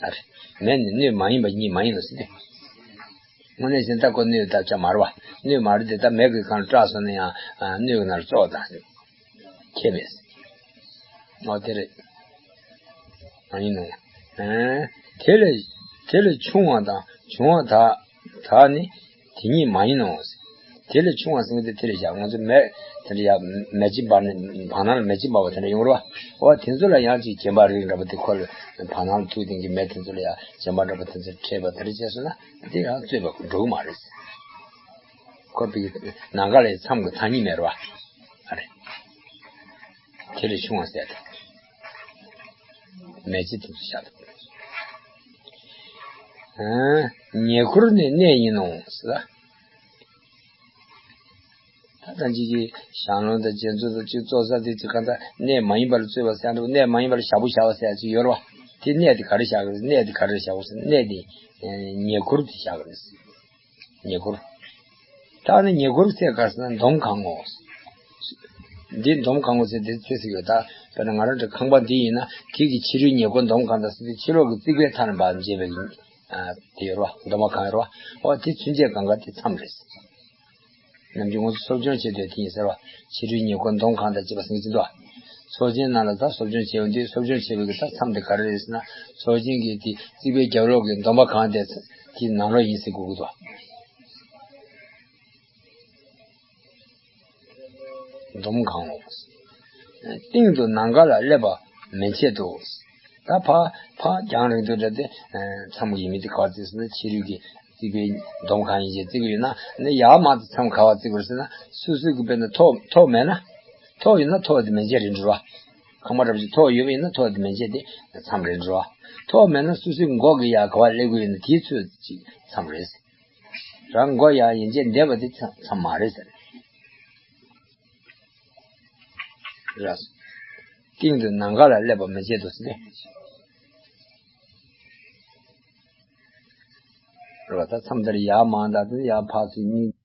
ཨ་རེད། མེ་ནི་སྣོད་མ་ཡིན་པ་ཉིད་མ་ཡིན་ནོ་ཟེར་ཏེ། དངོས་གནས་བྱས་ན་ད་ཁོ་སྣོད་ད་ཆ་མ་རེད་བ། སྣོད་མ་རེད་དེ་ད་མེ་གི་སྒང་ལ་སྐྲག་སོང་ན་ཡང་སྣོད་ཀྱི་ནང་རྩོད་པ་དང་། ཁྱད་མེད། ཨོ་དེ་རེད། ཨ་ཡིན་ནོ། ཨ། དེ་ལས་དེ་ལས་ཆུང་བ་དང་བྱུང་བ་དག་དག་ནི་དེ་ཉིད་མ་ཡིན་ནོ། དེ་ལས་ཆུང་བ་ཟེར་མཁན་དེ་དེ་རེད་བཞག་ང་ཚོ་མེ་དེ་འདྲ་ཡ་མེ་ལྕེ་འབར་ནས་བར་སྣང་ལ་མེ་ལྕེ་འབར་བ་དེ་འདྲ་ཡོང་རེད་བ། ཨོ་དེ་ཚོ་ལ་ཡང་ཅིག་སྦྱིན་པ་རིགས་འདྲ་པོ་དེ་ཁོ་ལ་བར་སྣང་ལ་ཐུག་བསྡད་མཁན་གྱི་མེ་དེ་ཚོ་ལ་ཡང་སྦྱིན་པ་འདྲ་པོ་དེ་ཚོ་འཕྲད་པ་དེ་འདྲ་བྱས་སོང་ན་དེ་ཡང་རྩོད་པ་འགྲོ་གི་མ་རེད། ཁོ་པའི་ནམ་མཁའ་ལ་མཚམས་ཀྱི་ཐ་སྙད་མེད་རེད་བ། ཨ་རེད། དེ་ལས་ཆུང་བ་ཟེར་ཏེ། མེ་ལྕེ་དེ་ཚོ་བཞག་ཏེ། ཉེ་འཁོར་ནི་གནས་ཡིན་ནོ་ཟེར། ད་ལྟ་ཅིག་གིས་ཞང་བློན་དང་རྒྱ་མཚོ་དང་ཅིག་རྩོད་ས་དེ་ཅིག་གང་ལྟར་གནས་མ་ཡིན་པ་ལ་རྩོད་པ་ཟེར་ཡ་འདྲ་པོ་གནས་མ་ཡིན་པ་ལ་བཞག་པོ་བཞག་པ་ཟེར་ཡ་ཅིག་ཡོད་རེད་བ། དེ་གནས་དེ་ག་རེ་བཞག་གི་རེད། གནས་དེ་ག་རེ་བཞག་པོ་ཟེར་གནས་དེ་ཉེ་འཁོར་དེ་བཞག་གི་རེད། ཉེ་འཁོར། ད་ནི་ཉེ་འཁོར་ཟེར་ག་ཟེར་ན་འདོམ་གང་ངོ་། འདི་འདོམ་གང་ངོ་ཟེར་འདི་ཚེ་ཟེར་ཡོད་ད། དཔེར་ན་ང་རང་ཚོ་ཁང་པ་འདི་ཡིན་ན་དེ་གི་ཕྱི་རོལ་ཉེ་འཁོར་འདོམ་གང་དང་ཟེར་ཏེ་ཕྱི་ལོགས་ཀྱི་རྩིག་པའི་མཐའ་ནས་འབར་འབྱེད་པའི་ཨ་དེ་ཡོད་རེད་བ། འདོམ་པ་གང་ཡོད་རེད་བ། འོ་དེ་ཚུན་ཆད་གང་ག་དེ་མཚམས་རེད། ནམ་རྒྱུན་ང་ཚོ་གསོ་སྦྱོང་བྱེད་དུས་དེ་ཡིན་ཟེར་བ། ཕྱི་རོལ་ཉེ་འཁོར་འདོམ་གང་དང་བཅས་པ་ཟེར་གྱི་འདུག་བ། ཚོགས་ཆེན་ནང་ལ་ད་གསོ་སྦྱོང་བྱེད་ཡོང་དུས་གསོ་སྦྱོང་བྱེད་པའི་གི་ད་མཚམས་དེ་ག་རེ་རེད་ཟེར་ན། ཚོགས་ཆེན་གྱི་དེ་རྩིག་པའི་རྒྱབ་ལོགས་ཀྱི་འདོམ་པ་གང་དེ་དེ་ནང་ལོགས་ཡིན་ཟེར་དགོས་ཀྱི་འདུག་བ། འདོམ་གང་ངོ་། སྟེང་དུ་ནམ་མཁའ་ལ་སླེབས་པ་མི་བྱེད་དོ། ད་ཕ་ཕ་རྒྱང་རིང་དུ་འདྲ་སྟེ་མཚམས་ཡིན་མིན་དེ་ག་བར་བརྩིས་ཟེར་ན་ཕྱི་རོལ་གྱི་རྩིག་པའི་འདོམ་གང་ཡིན་ཞེས་བརྩི་གི་ཡོད་ན་ནི་ཡར་མར་དུ་མཚམས་ག་བར་བརྩི་དགོས་ཟེར་ན་སོ་སོའི་གི་དཔེར་ན་ཐོག་ཐོག་མེད་ན་ཐོག་ཡོད་ན་ཐོག་དེ་མན་ཆད་རེད་འགྲོ་བ། ཁང་པ་འདྲ་པོ་ཅིག་ཐོག་ཡོད་པ་ཡིན་ན་ཐོག་དེ་མན་ཆད་དེ་མཚམས་རེད་འགྲོ། ཐོག་མེད་ན་སོ་སོའི་མགོ་གི་ཡ་ག་བ་སླེབས་ཀྱི་ཡོད་ན་དེའི་ཚོད་ཅིག་མཚམས་རེད། རང་མགོ་ཡ་ཡན་ཆད་འདས་པ་དེ་མཚམས་མཚམས་མ་རེད་ཟེར། ར། སྟེང་དུ་ནམ་མཁའ་ལ་སླེབས་པ་མི་བྱེད་དོ་ཟེར་ནས། ར། ད་མཚམས་འདིར་ཡར་མར་ད་དེ་ཡར་ཕར་ཚུར་གཉིས།